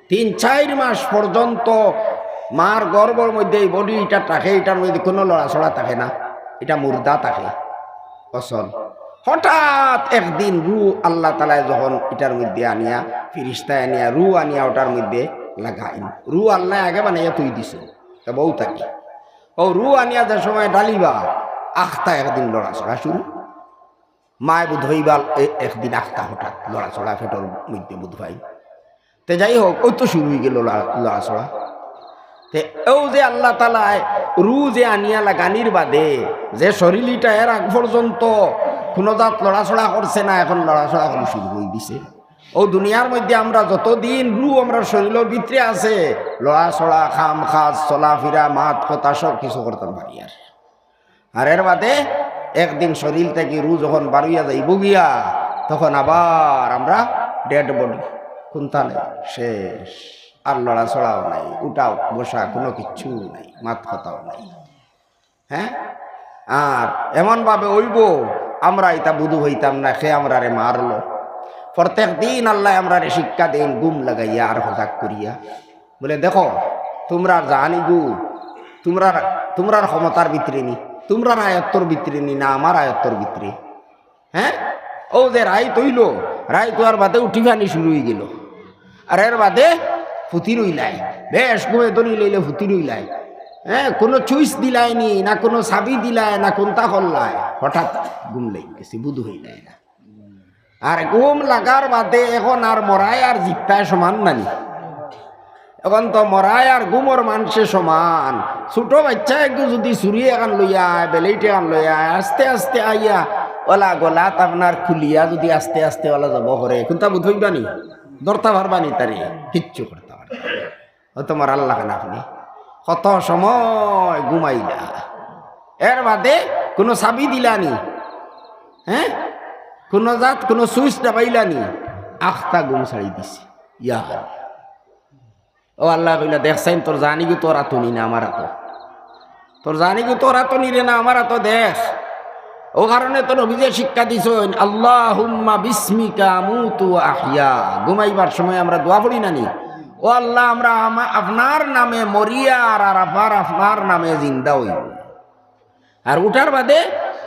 তিন চাইর মাস পর্যন্ত মার গর্ভর মধ্যে ই body ইটা থাকে, ইটার মধ্যে কুনু লড়াচড়া থাকে না, ইটা মুর্দা থাকে, অচল। হঠাৎ একদিন রু আল্লাহ তাআলায় যখন ইটার মধ্যে আনিয়া, ফিরিস্তায় আনিয়া, রু আনিয়া ওটার মধ্যে লাগাইন, রু আল্লায় আগে বানাইয়া থুই দিছে, তা বউ থাকি। ও রু আনিয়া যে সময় ডালিবা, আখতা একদিন লড়াচড়া শুরু। মায় বুধ হইবাল এ-, একদিন আখতা হঠাৎ লড়াচড়া, পেটর মধ্যে বুধ ভাই। তে যাই হোক, ওই তো শুরু হয়ে গেল লড়া-, লড়াচড়া। তে ও যে আল্লাহ তাআলায় রু যে আনিয়া লাগানির বাদে যে শরীর ইটা এর আগ পর্যন্ত কোনো জাত লড়াচড়া করছে না, এখন লড়াচড়া করে শুরু হয়ে দিছে। ও দুনিয়ার মধ্যে আমরা যতদিন রু আমরা শরীরের ভিতরে আছে, লড়াচড়া, কাম কাজ, চলাফেরা, মাত কথা সব কিছু করতাম পারি আর। আর এর বাদে একদিন শরীর থাকি রু যখন বারইয়া যাইব গিয়া, তখন আবার আমরা ডেড বডি, কুন্তা নাই, শেষ। আর লড়াচড়াও নাই, উঠাও বসা কোনো কিচ্ছু নাই, মাত কথাও নাই। হ্যাঁ, আর এমনভাবে অইব, আমরা ইতা বুধ হইতাম না, সে আমরারে মারলো। প্রত্যেক দিন আল্লায় আমরারে শিক্ষা দেইন, ঘুম লাগাইয়া আর হজাগ করিয়া। বলে, "দেখো, তোমরার জানিগু, তোমরার, তোমরার ক্ষমতার ভিতরে নি, তোমরার আয়ত্তর ভিতরে নি, না আমার আয়ত্তর ভিতরে।" হ্যাঁ, ও যে রাইত অইল, রাইত অওয়ার বাদে উঠি পানি শুরু হয়ে গেল। আর এর বাদে ফুতি রইলায়, বেশ ঘুমে ধরি লইলে ফুতি রইলায়। হ্যাঁ, কোনো চুইস দিলায় নি, না কোনো চাবি দিলায়, না কোনটা করলায়, হঠাৎ ঘুম লেগে গেছে, বুধ হইলায় না। আর ঘুম লাগার বাদে এখন আর মরায় আর জিত্তায় সমান নানি। এখন তো মরায় আর ঘুমর মানষে সমান। ছোট বাচ্চা একটু যদি ছুরি এখান লইয়া আয়, বেলেট এখান লইয়া আয়, আস্তে আস্তে আইয়া ওলা গলাত আপনার খুলিয়া যদি আস্তে আস্তে ওলা জব করে, কোনটা বুধ হইবানি? ধরতা পারবানি তারে? কিচ্ছু করতা পারবা না। ও তোমার আল্লাহ কেন আপনি কত সময় ঘুমাইলা, এর বাদে কোনো চাবি দিলানি, হ্যাঁ, কোনো জাত কোনো সুইচ দাবাইলানি, আখতা ঘুম ছাড়ি দিছে। ইয়া আল্লাহ। ও আল্লাহ কইলা, "দেখছইন, তোর জানিগু তোর আতো নি না আমার আতো? তোর জানিগু তোর আতো নি রে না আমার আতো, দেখ।" ও কারণে তো নবীজি শিক্ষা দিছইন, "আল্লাহুম্মা বিসমিকা আমুতু ওয়া আহইয়া।" ঘুমাইবার সময় আমরা দোয়া পড়ি না নি, "ও আল্লাহ, আমরা আমা-, আপনার নামে মরিয়ার আর আবার আপনার নামে জিন্দা হইব।" আর উঠার বাদে,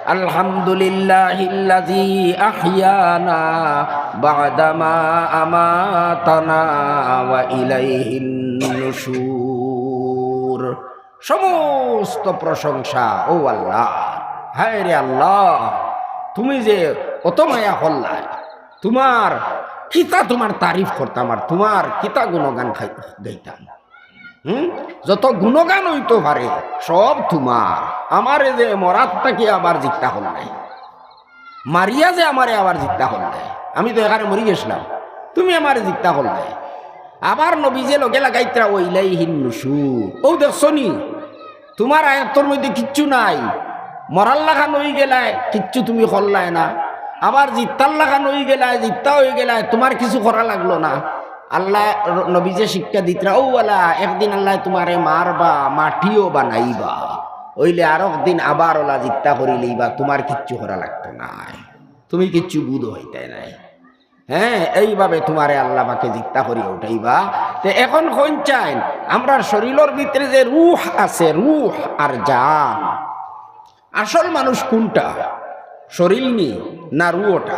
"আলহামদুলিল্লাহিল্লাযী আহইয়ানা বা'দামা আমাতানা ওয়া ইলাইহিন নুশুর।" সমস্ত প্রশংসা ও আল্লাহ। হায় রে আল্লাহ, তুমি যে অত মায়া করলায়, তোমার কিতা, তোমার তারিফ করতাম আর তোমার কিতা গুণগান খাই-, গাইতাম। হুম? যত গুণগান হইতো পারে, সব তোমার। আমারে যে মরাত থাকি আবার জিত্তা করলায়, মারিয়া যে আমারে আবার জিত্তা করলায়, আমি তো এখানে মরি গেছিলাম, তুমি আমারে জিত্তা করলায়। আবার নবীজি লগে লাগাইতরা, "ওয়া ইলাইহিন নুশুর।" ও দেখছো নি, তোমার আয়ত্তর মধ্যে কিচ্ছু নাই, মরার লাখান হই গেলায়, কিচ্ছু তুমি করলায় না। আবার জিত্তার লাখান হই গেলায়, জিত্তা হই গেলায়, তোমার কিছু করা লাগলো না। আল্লাহ র-, নবীজি শিক্ষা দিতরা, "ও ওয়ালা, একদিন আল্লাহ তোমারে মারবা, মাটিও বানাইবা, অইলে আরক দিন আবার ওলা জিত্তা করি লইবা, তোমার কিচ্ছু করা লাগতো নায়, তুমি কিচ্ছু বুধ হইতায় নায়।" হ্যাঁ, এইভাবে তোমারে আল্লাহ পাকে জিত্তা করি উঠাইবা। তে এখন কইন চাইন, আমরার শরীরর ভিতরে যে রুহ আছে, রুহ আর জান, আসল মানুষ কোনটা? শরীর নি না রুহটা?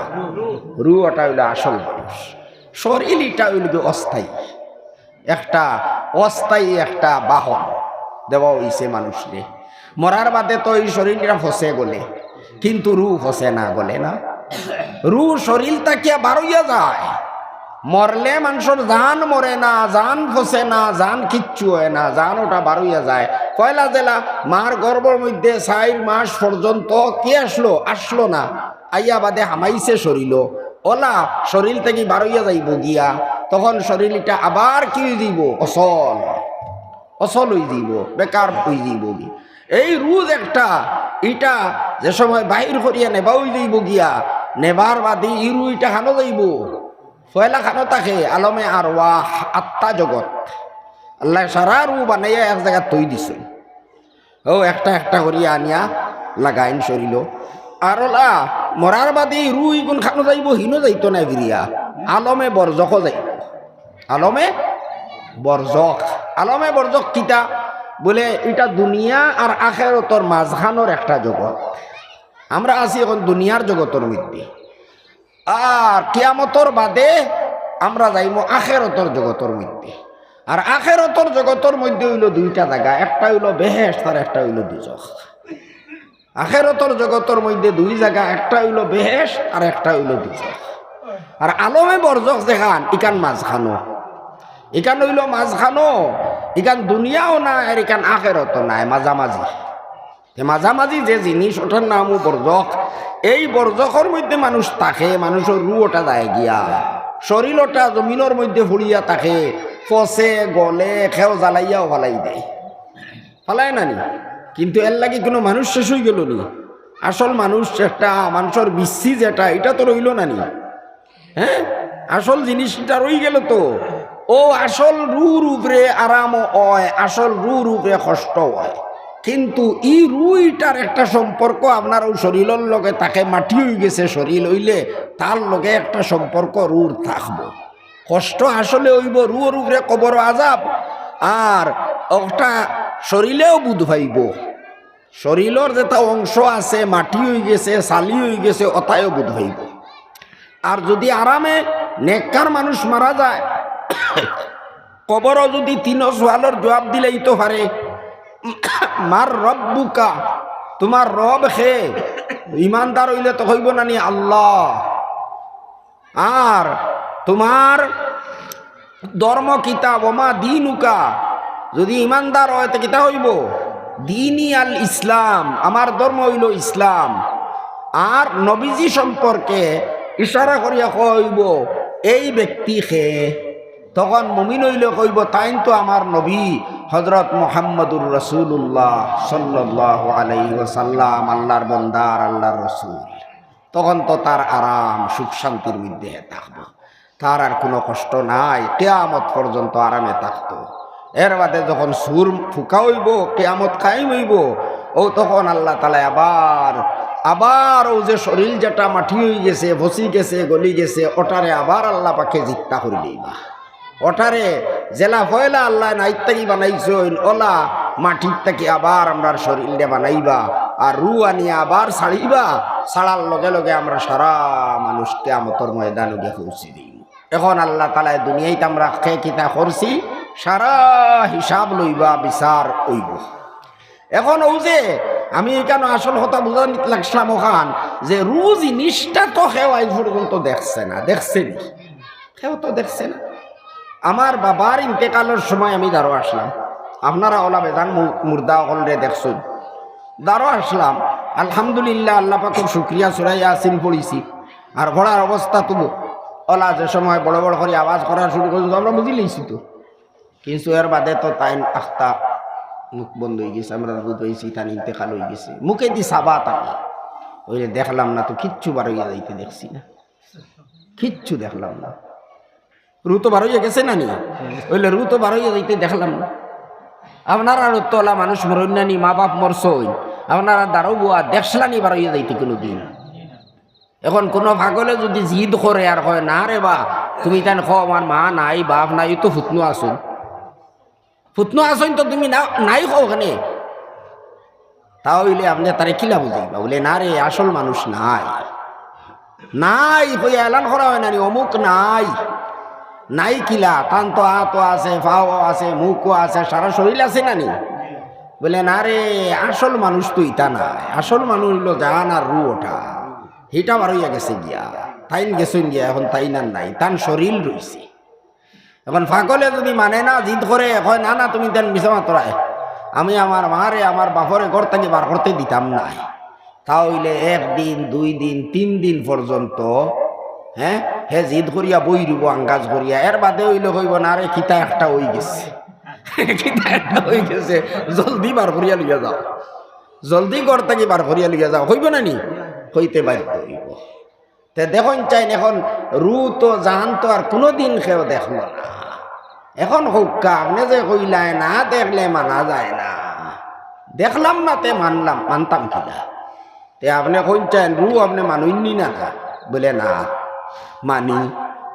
রুহটা হইল আসল মানুষ, শরীর ইটা হইল কি অস্থায়ী, একটা অস্থায়ী একটা বাহন দেওয়া হইছে মানুষরে। মরার বাদে তো এই শরীরটা ফসে গলে, কিন্তু রু ফসে না, গলে না। রু শরীর থাকিয়া বারইয়া যায়। মরলে মানুষর জান মরে না, জান ফসে না, জান কিচ্ছু হয় না, জান ওটা বারইয়া যায়। পয়লা যেলা মার গর্ভর মধ্যে চাইর মাস পর্যন্ত কি আসলো? আসলো না। আইয়া বাদে হামাইছে শরীরও, ওলা শরীর থাকি বারইয়া যাইব গিয়া, তখন শরীর ইটা আবার কি হয়ে যাইব? অচল, অচল হয়ে যাইব, বেকার হয়ে যাইব গি। এই রু যে একটা, ইটা যে সময় বাহির করিয়া নেবা হয়ে যাইব গিয়া, নেবার বাদে ই রু ইটা খানো যাইব, পয়লা খানো থাকে আলমে আরওয়াহ, আত্মা জগৎ। আল্লাহ সারা রু বানাইয়া এক জায়গা থই দিছে। ও একটা একটা করিয়া আনিয়া লাগাইন শরীরও। আর ওলা মরার বাদে রু ইগুন খানো যাইব, হিনো যাইতো না ফিরিয়া, আলমে বরজখো যাইব। আলমে বরজখ, আলমে বরজখ কিতা? বলে, ইটা দুনিয়া আর আখেরাতর মাঝখানর একটা জগৎ। আমরা আছি এখন দুনিয়ার জগতর মধ্যে, আর কিয়ামতর বাদে আমরা যাইমু আখেরাতর জগতর মধ্যে। আর আখেরাতর জগতর মধ্যে অইলো দুইটা জাগা, একটা অইলো বেহেশত আর একটা অইলো দুজখ। আখেরাতর জগতর মধ্যে দুই জাগা, একটা অইলো বেহেশত আর একটা অইলো দুজখ। আর আলমে বরজখ যেখান, ইখান মাঝখানো, ইখান অইলো মাঝখানো, ইখান দুনিয়াও নায় আর ইখান আখেরাতও নায়, মাঝামাঝি। তে মাঝামাঝি যে জিনিস, ওটার নামও বরজখ। এই বরজখর মধ্যে মানুষ থাকে, মানুষর রু ওটা যায় গিয়া, শরীর ওটা জমিনর মধ্যে ফুড়িয়া থাকে, পচে, গলে, কেউ জ্বালাইয়াও ফালাই দেয়, ফালায় না নি? কিন্তু এর লাগি কোনো মানুষ শেষ অইগেলো নি? আসল মানুষ একটা, মানুষর বিচ্ছি যেটা, ইটা তো রইলো না নি? হ্যাঁ, আসল জিনিসটা রইগেলো তো। ও আসল রুর উপরে আরামও অয়, আসল রুর উপরে কষ্ট অয়, কিন্তু ই রু ইটার একটা সম্পর্ক আপনার অউ শরীলর লগে থাকে, মাটি অইগেছে শরীল অইলে তার লগে একটা সম্পর্ক রুর থাকবো। কষ্ট আসলে অইবো রুর উপরে কবর আজাব, আর ওটা শরীলেও বুঝ পাইবো। শরীলর যেটা অংশ আছে, মাটি অইগেছে, ছালি অইগেছে, ওটায়ও বুঝ পাইবো। আর যদি আরামে নেককার মানুষ মারা যায়, কবরও যদি তিনো সওয়ালর জুয়াব দিলাইতো পারে, "মার রব্বুকা", তুমার রব কে? ইমানদার অইলে তো কইবো না নি, "আল্লাহ"। আর তুমার ধর্ম কিতা? "ওমা দীনুকা", যদি ইমানদার অয়, তে কিতা কইবো? "দীনি আল ইসলাম", আমার ধর্ম অইলো ইসলাম। আর নবীজি সম্পর্কে ইশারা করিয়া কইবো, "এই ব্যক্তি কে?" তখন মুমিন অইলে কইবো, "তাইন তো আমার নবী হযরত মুহাম্মাদুর রাসূলুল্লাহ সাল্লাল্লাহু আলাইহি ওয়াসাল্লাম, আল্লাহর বন্দার, আল্লাহর রসুল।" তখন তো তার আরাম, সুখ শান্তির মধ্যে হে থাকবো, তার আর কোনো কষ্ট নাই, কিয়ামত পর্যন্ত আরামে থাকতো। এর বাদে যখন সুর ফুকা অইবো, কিয়ামত কায়েম অইবো, ও তখন আল্লাহ তাআলায় আবার, আবার ও যে শরীল যেটা মাটি অইগেছে, পচি গেছে, গলি গেছে, ওটারে আবার আল্লাহ পাকে জিন্দা করি লইবা। ওটারে যেলা পয়লা আল্লায় নাইত থাকি বানাইছইন, ওলা মাটির থাকি আবার আমরার শরীলরে বানাইবা, আর রু আনিয়া আবার ছাড়িবা, ছাড়ার লগে লগে আমরা সারা মানুষ কিয়ামতর ময়দানো গিয়া পৌঁছি দিমু। এখন আল্লাহ তাআলায় দুনিয়াইত আমরা কে কিতা করছি, সারা হিসাব লইবা, বিচার অইবো। এখন অউ যে আমি ইখানো আসল কথা বুঝানিত লাগছিলাম অখান, যে রু জিনিসটা তো কেউ আইজ পর্যন্ত দেখছে না, দেখছে নি? কেউ তো দেখছে না। আমার বাবার ইন্তেকালর সময় আমি দারো আছলাম, আপনারা ওলা বেজান মু-, মুর্দা অকলরে দেখছইন। দারো আছলাম, আলহামদুলিল্লাহ, আল্লাহ পাকর শুকরিয়া, সূরা ইয়াসিন পড়ছি। আর পড়ার অবস্থা তো ওলা যে সময় বড় বড় করি আওয়াজ করা শুরু করছে, আমরা বুঝি লইছি তো। কিন্তু এর বাদে তো তাইন আখতা মুখ বন্ধ অইগেছে, আমরা বুঝ পাইছি তান ইন্তেকাল অইগেছে। মুখেদি চাবা তান, অইলে দেখলাম না তো, কিচ্ছু বারইয়া যাইতে দেখছি না, কিচ্ছু দেখলাম না। রু তো বারইয়া গেছে না নি? অইলে রু তো বারইয়া যাইতে দেখলাম না। আপনারার তো ওলা মানুষ মরইন না নি, মা বাপ মরছইন, আপনারা দারো বুয়া দেখছলা নি বারইয়া যাইতে কুনুদিন? এখন কুনু পাগলে যুদি জিদ করে আর কয়, "না রে বা, তুমি তাইন কও আমার মা নাই, বাপ নাই, অউ তো ফুতনু আছইন, ফুতনু আছইন তো তুমি না, নাই কও কেনে?" তা অইলে আপনে তারে কিলা বুঝাইবা? বুলে, "না রে, আসল মানুষ নাই।" নাই কইয়া এলান করা অয় না নি, অমুক নাই। নাই কিলা, তান তো আতও আছে, পাও আছে, মুখও আছে, সারা শরীল আছে না নি? বুলে, "না রে, আসল মানুষ তো ইতা নায়, আসল মানুষ অইলো জান আর রু ওটা, হিটা বারইয়া গেছে গিয়া, তাইন গেছইন গিয়া, এখন তাইন আর নাই, তান শরীল রইছে।" এখন পাগলে যুদি মানে না, জিদ করে, কয়, "না না, তুমি তান মিছা মাতরায়, আমি আমার মারে, আমার বাপরে ঘর থাকি বার করতে দিতাম নায়।" তা অইলে একদিন, দুই দিন, তিন দিন পর্যন্ত, হ্যাঁ, হে জিদ করিয়া বই রইবো, আঙ্গাজ করিয়া, এর বাদে অইলে কইবো, "না রে, কিতা একটা অইগেছে, কিতা একটা অইগেছে, জলদি বার করিয়া লইয়া যাও, জলদি ঘর থাকি বার করিয়া লইয়া যাও," কইবো না নি? কইতে বাধ্য অইবো। তে দেখইন চাইন, এখন রু তো জান তো আর কুনুদিন কেউ দেখলো না। এখন কউক্কা, আপনে যে কইলায় না দেখলে মানা যায় না, দেখলাম না তে মানলাম, মানতাম কিলা? তে আপনে কইন চাইন, রু আপনে মানইন নি না, না? বুলে, "না, মানি।"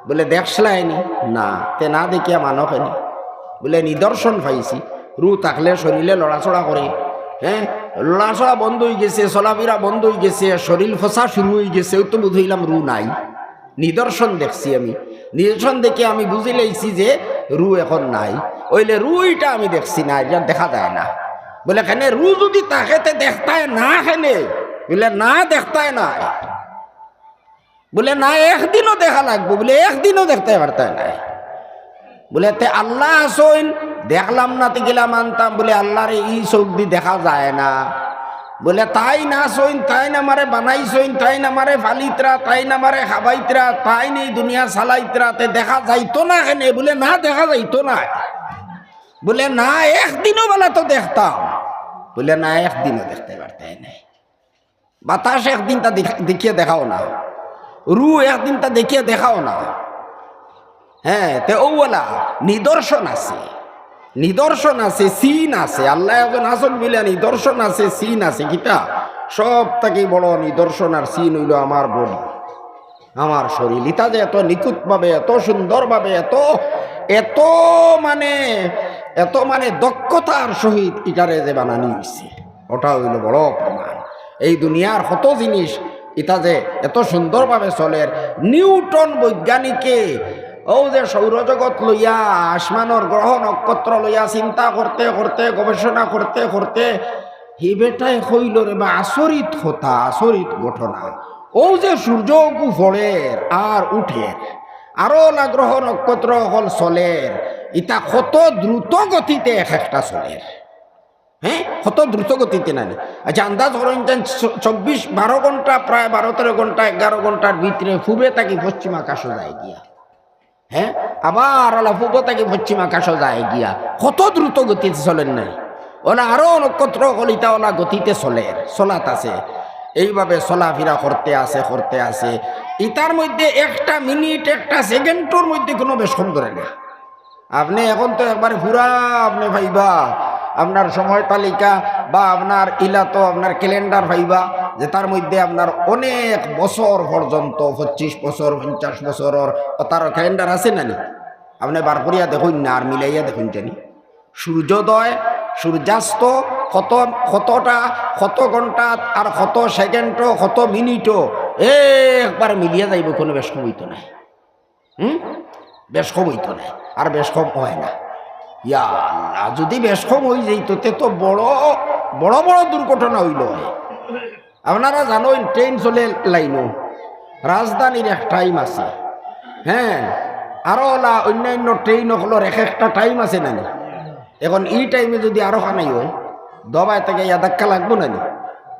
বুলে, "দেখছলায় নি?" "না।" "তে না দেখিয়া মানো কেনে?" বুলে, "নিদর্শন পাইছি, রু থাকলে শরীলে লড়াচড়া করে, হ্যাঁ, লড়াচড়া বন্ধ অইগেছে, চলাফিরা বন্ধ অইগেছে, শরীর ফসা শুরু অইগেছে, অউ তো বুঝিলাম রু নাই। নিদর্শন দেখছি আমি, নিদর্শন দেখে আমি বুঝিলাইছি যে রু এখন নাই। অইলে রু ইটা আমি দেখছি না, ইটা দেখা যায় না। বুলে, কেনে রু যুদি থাকে তে দেখতায় না কেনে? বুলে, না, দেখতায় না। বুলে, না, একদিনও দেখা লাগবো। বুলে, একদিনও দেখতায় পারতায় নায়। বুলে, তে আল্লা আছইন? দেখলাম না, তে কিলা মানতাম? বুলে, আল্লারে ই চউখদি দেখা যায় না। বুলে, তাইন আছইন, তাইন আমারে বানাইছইন, তাইন আমারে ফালিতরা, তাইন আমারে খাবাইতরা, তাইন ই দুনিয়া চালাইতরা, তে দেখা যাইতো না কেনে? বুলে, না, দেখা যাইতো না। বুলে, না, একদিনও বালা তো দেখতাম। বুলে, না, একদিনও দেখতায় পারতায় নায়। বাতাস একদিনতা দেখ-, দেখিয়া দেখাও না, রু একদিনতা দেখিয়া দেখাও না। হ্যাঁ, তে অউলা নিদর্শন আছে, নিদর্শন আছে, চিন আছে। আল্লায় একজন আছইন বুলিয়া নিদর্শন আছে, চিন আছে। কিতা? সব থাকি বড় নিদর্শন আর চিন অইলো আমার body, আমার শরীর। ইতা যে এত নিখুঁতভাবে, এত সুন্দরভাবে, এত, এত মানে, এত মানে দক্ষতার সহিত ইটারে যে বানানি অইছে, ওটা অইলো বড় প্রমাণ। এই দুনিয়ার কত জিনিস ইতা যে এত সুন্দরভাবে চলের। নিউটন বৈজ্ঞানিকে অউ যে সৌরজগৎ লইয়া, আসমানর গ্রহ নক্ষত্র লইয়া চিন্তা করতে করতে, গবেষণা করতে করতে, হি বেটায় কইলো রে বা, আচরিত কথা, আচরিত ঘটনা। অউ যে সূর্য অগু পড়ের আর উঠের, আরো অলা গ্রহ নক্ষত্র অকল চলের, ইতা কত দ্রুত গতিতে এক একটা চলের। হ্যাঁ, কত দ্রুত গতিতে নানি। আচ্ছা, আন্দাজ করইন যেন চ-, চব্বিশ, বারো ঘন্টা, প্রায় বারো তেরো ঘন্টা, এগারো ঘন্টার ভিতরে পূবে থাকি পশ্চিম আকাশো যায় গিয়া। হ্যাঁ, আবার অলা পূব থাকি পশ্চিম আকাশো যায় গিয়া। কত দ্রুত গতিতে চলের নানি। অলা আরো নক্ষত্র অকল ইতা অলা গতিতে চলের, চলাত আছে। এইভাবে চলাফিরা করতে আছে, করতে আছে। ইতার মধ্যে একটা মিনিট, একটা সেকেন্ডর মধ্যে কুনু বেশকম ধরে না। আপনে এখন তো একবারে পুরা আপনে পাইবা, আপনার সময় তালিকা বা আপনার ইলা তো আপনার calendar পাইবা, যেটার মধ্যে আপনার অনেক বছর পর্যন্ত, পঁচিশ বছর, পঞ্চাশ বছরর, ও তার calendar আছে নানি? আপনে বার করিয়া দেখইন না, আর মিলাইয়া দেখইন জানি। সূর্যোদয়, সূর্যাস্ত, কত, কতটা, কত ঘন্টা, আর কত সেকেন্ডও, কত মিনিটও, একবার মিলিয়া যাইবো, কুনু বেশকম অইতো নায়। হুম? বেশকম অইতো নায়, আর বেশকম অয় না। ইয়া আল্লাহ, যুদি বেশকম অই যাইতো, তে তো বড়, বড় বড় দুর্ঘটনা অইলো অয়। আপনারা জানইন, ট্রেন চলে লাইনো, রাজধানীর এক টাইম আছে, হ্যাঁ, আরো অলা অইন্যাইন্য ট্রেন অকলর এক একটা টাইম আছে নানি। এখন ই টাইমে যুদি আরো খানাই অয়, দবায় থাকি ইয়া ধাক্কা লাগবো নানি?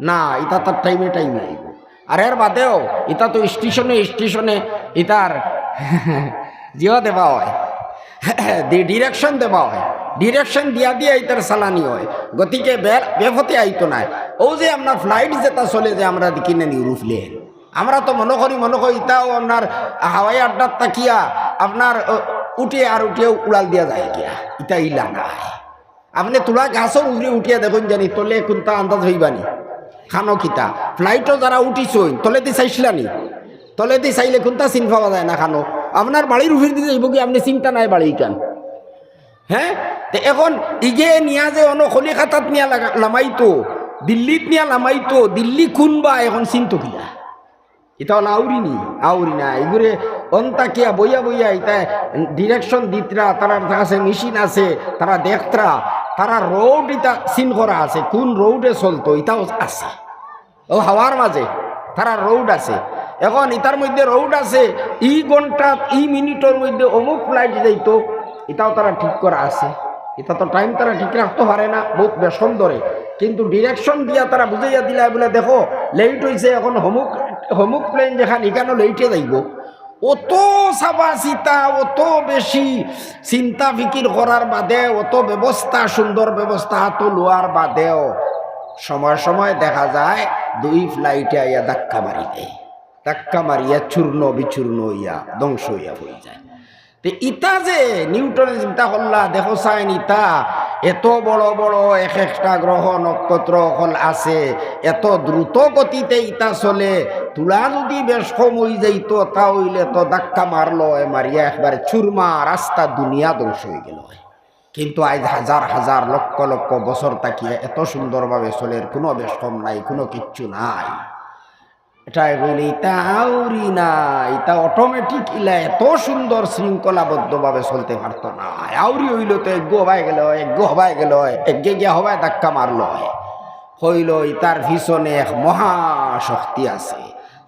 না, ইতা তার টাইমে টাইমে আইবো। আর এর বাদেও ইতা তো স্টেশনে স্টেশনে ইতার জিও দেওয়া অয়, দি-, direction দেওয়া অয়, direction দিয়া দিয়া ইতার চালানি অয়। গতিকে বে-, বেপথে আইতো নায়। অউ যে আপনার flight যেটা চলে যে আমরা দেখি না নি aeroplane, আমরা তো মনো করি, মনো করি ইতাও আপনার হাওয়াই আড্ডাত থাকিয়া আপনার, ও, উঠে আর উঠে উড়াল দিয়া যায় গিয়া, ইতা ইলা নায়। আপনে তুলা গাছর উপরে উঠিয়া দেখইন জানি, তলে কুনটা আন্দাজ পাইবা নি? খানো কিতা? Flightও যারা উঠিছইন, তলেদি চাইছলা নি? তলেদি চাইলে কুনটা চিন পাওয়া যায় না খানো। আপনার বাড়ির উপরেদি যাইবো গি, আপনে চিনতা নায় বাড়ি ইখান। হ্যাঁ? তে এখন ইগে নিয়া যে অনো কলিকাতাত নিয়া লাগা-, লামাইতো, দিল্লিত নিয়া লামাইতো, দিল্লি কুনবা এখন চিনতো কিলা? ইতা অলা আউরি নি, আউরি না। ইগুরে অন্তা কিয়া বইয়া বইয়া ইতা direction দিতরা, তারার কাছে মেশিন আছে, তারা দেখতরা, তারা road ইতা চিন করা আছে, কুন roadএ চলতো, ইতাও আছে। অউ হাওয়ার মাঝে তারার road আছে। এখন ইতার মধ্যে road আছে, ই ঘন্টাত, ই মিনিটর মধ্যে অমুক flight যাইতো, ইতাও তারা ঠিক করা আছে। ইতা তো টাইম তারা ঠিক রাখতো পারে না, বউত বেশকম ধরে, কিন্তু direction দিয়া তারা বুঝাইয়া দিলা, বুলে, "দেখো, late অইছে, এখন হমুক, হমুক plane যেখান, ইখানও lateএ যাইবো।" অত চাবা চিতা, অত বেশি চিন্তা ফিকির করার বাদে, অত ব্যবস্থা, সুন্দর ব্যবস্থা আতো লওয়ার বাদেও সময় সময় দেখা যায় দুই flightএ আইয়া ধাক্কা মারি দেয়, ধাক্কা মারিয়া চূর্ণ বিচূর্ণ অইয়া ধ্বংস অইয়া পড়ি যায়। তে ইতা যে নিউটনে চিন্তা করলা, দেখো চাইন ইতা এত বড় বড় এক একটা গ্রহ নক্ষত্র অকল আছে, এত দ্রুত গতিতে ইতা চলে, তুলা যুদি বেশকম অই যাইতো, তা অইলে তো ধাক্কা মারলো অয়, মারিয়া একবারে চুরমার, আস্তা দুনিয়া ধ্বংস অই গেলো অয়। কিন্তু আইজ হাজার হাজার লক্ষ লক্ষ বছর থাকিয়া এত সুন্দরভাবে চলের, কুনু বেশকম নাই, কুনু কিচ্ছু নাই। ইটায় কইলে ইতা আউরি না, ইতা automatic ইলা এত সুন্দর শৃঙ্খলাবদ্ধভাবে চলতে পারতো না। আউরি অইলো তো এগু হবায় গেলো অয়, এগু হবায় গেলো অয়, এগিয়ে গিয়া হবায় ধাক্কা মারলো অয়। কইলো ইতার পিছনে এক মহাশক্তি আছে,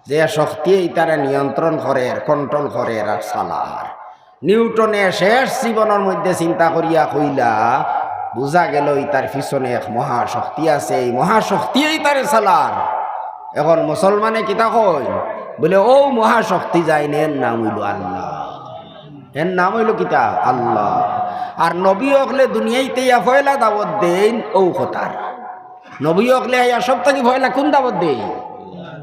যে শক্তিয়ে ইতারে নিয়ন্ত্রণ করের, control করের আর চালার। নিউটনে শেষ জীবনর মধ্যে চিন্তা করিয়া কইলা, বুঝা গেলো ইতার পিছনে এক মহাশক্তি আছে, এই মহাশক্তিয়ে ইতারে চালার। এখন মুসলমানে কিতা কইন? বুলে, "অউ মহাশক্তি যাইন, এর নাম অইলো আল্লাহ।" এর নাম অইলো কিতা? আল্লাহ। আর নবী অকলে দুনিয়াইত আইয়া পয়লা দাওয়াত দেইন অউ কথার। নবী অকলে আইয়া সব থাকি পয়লা কুন দাওয়াত দেইন?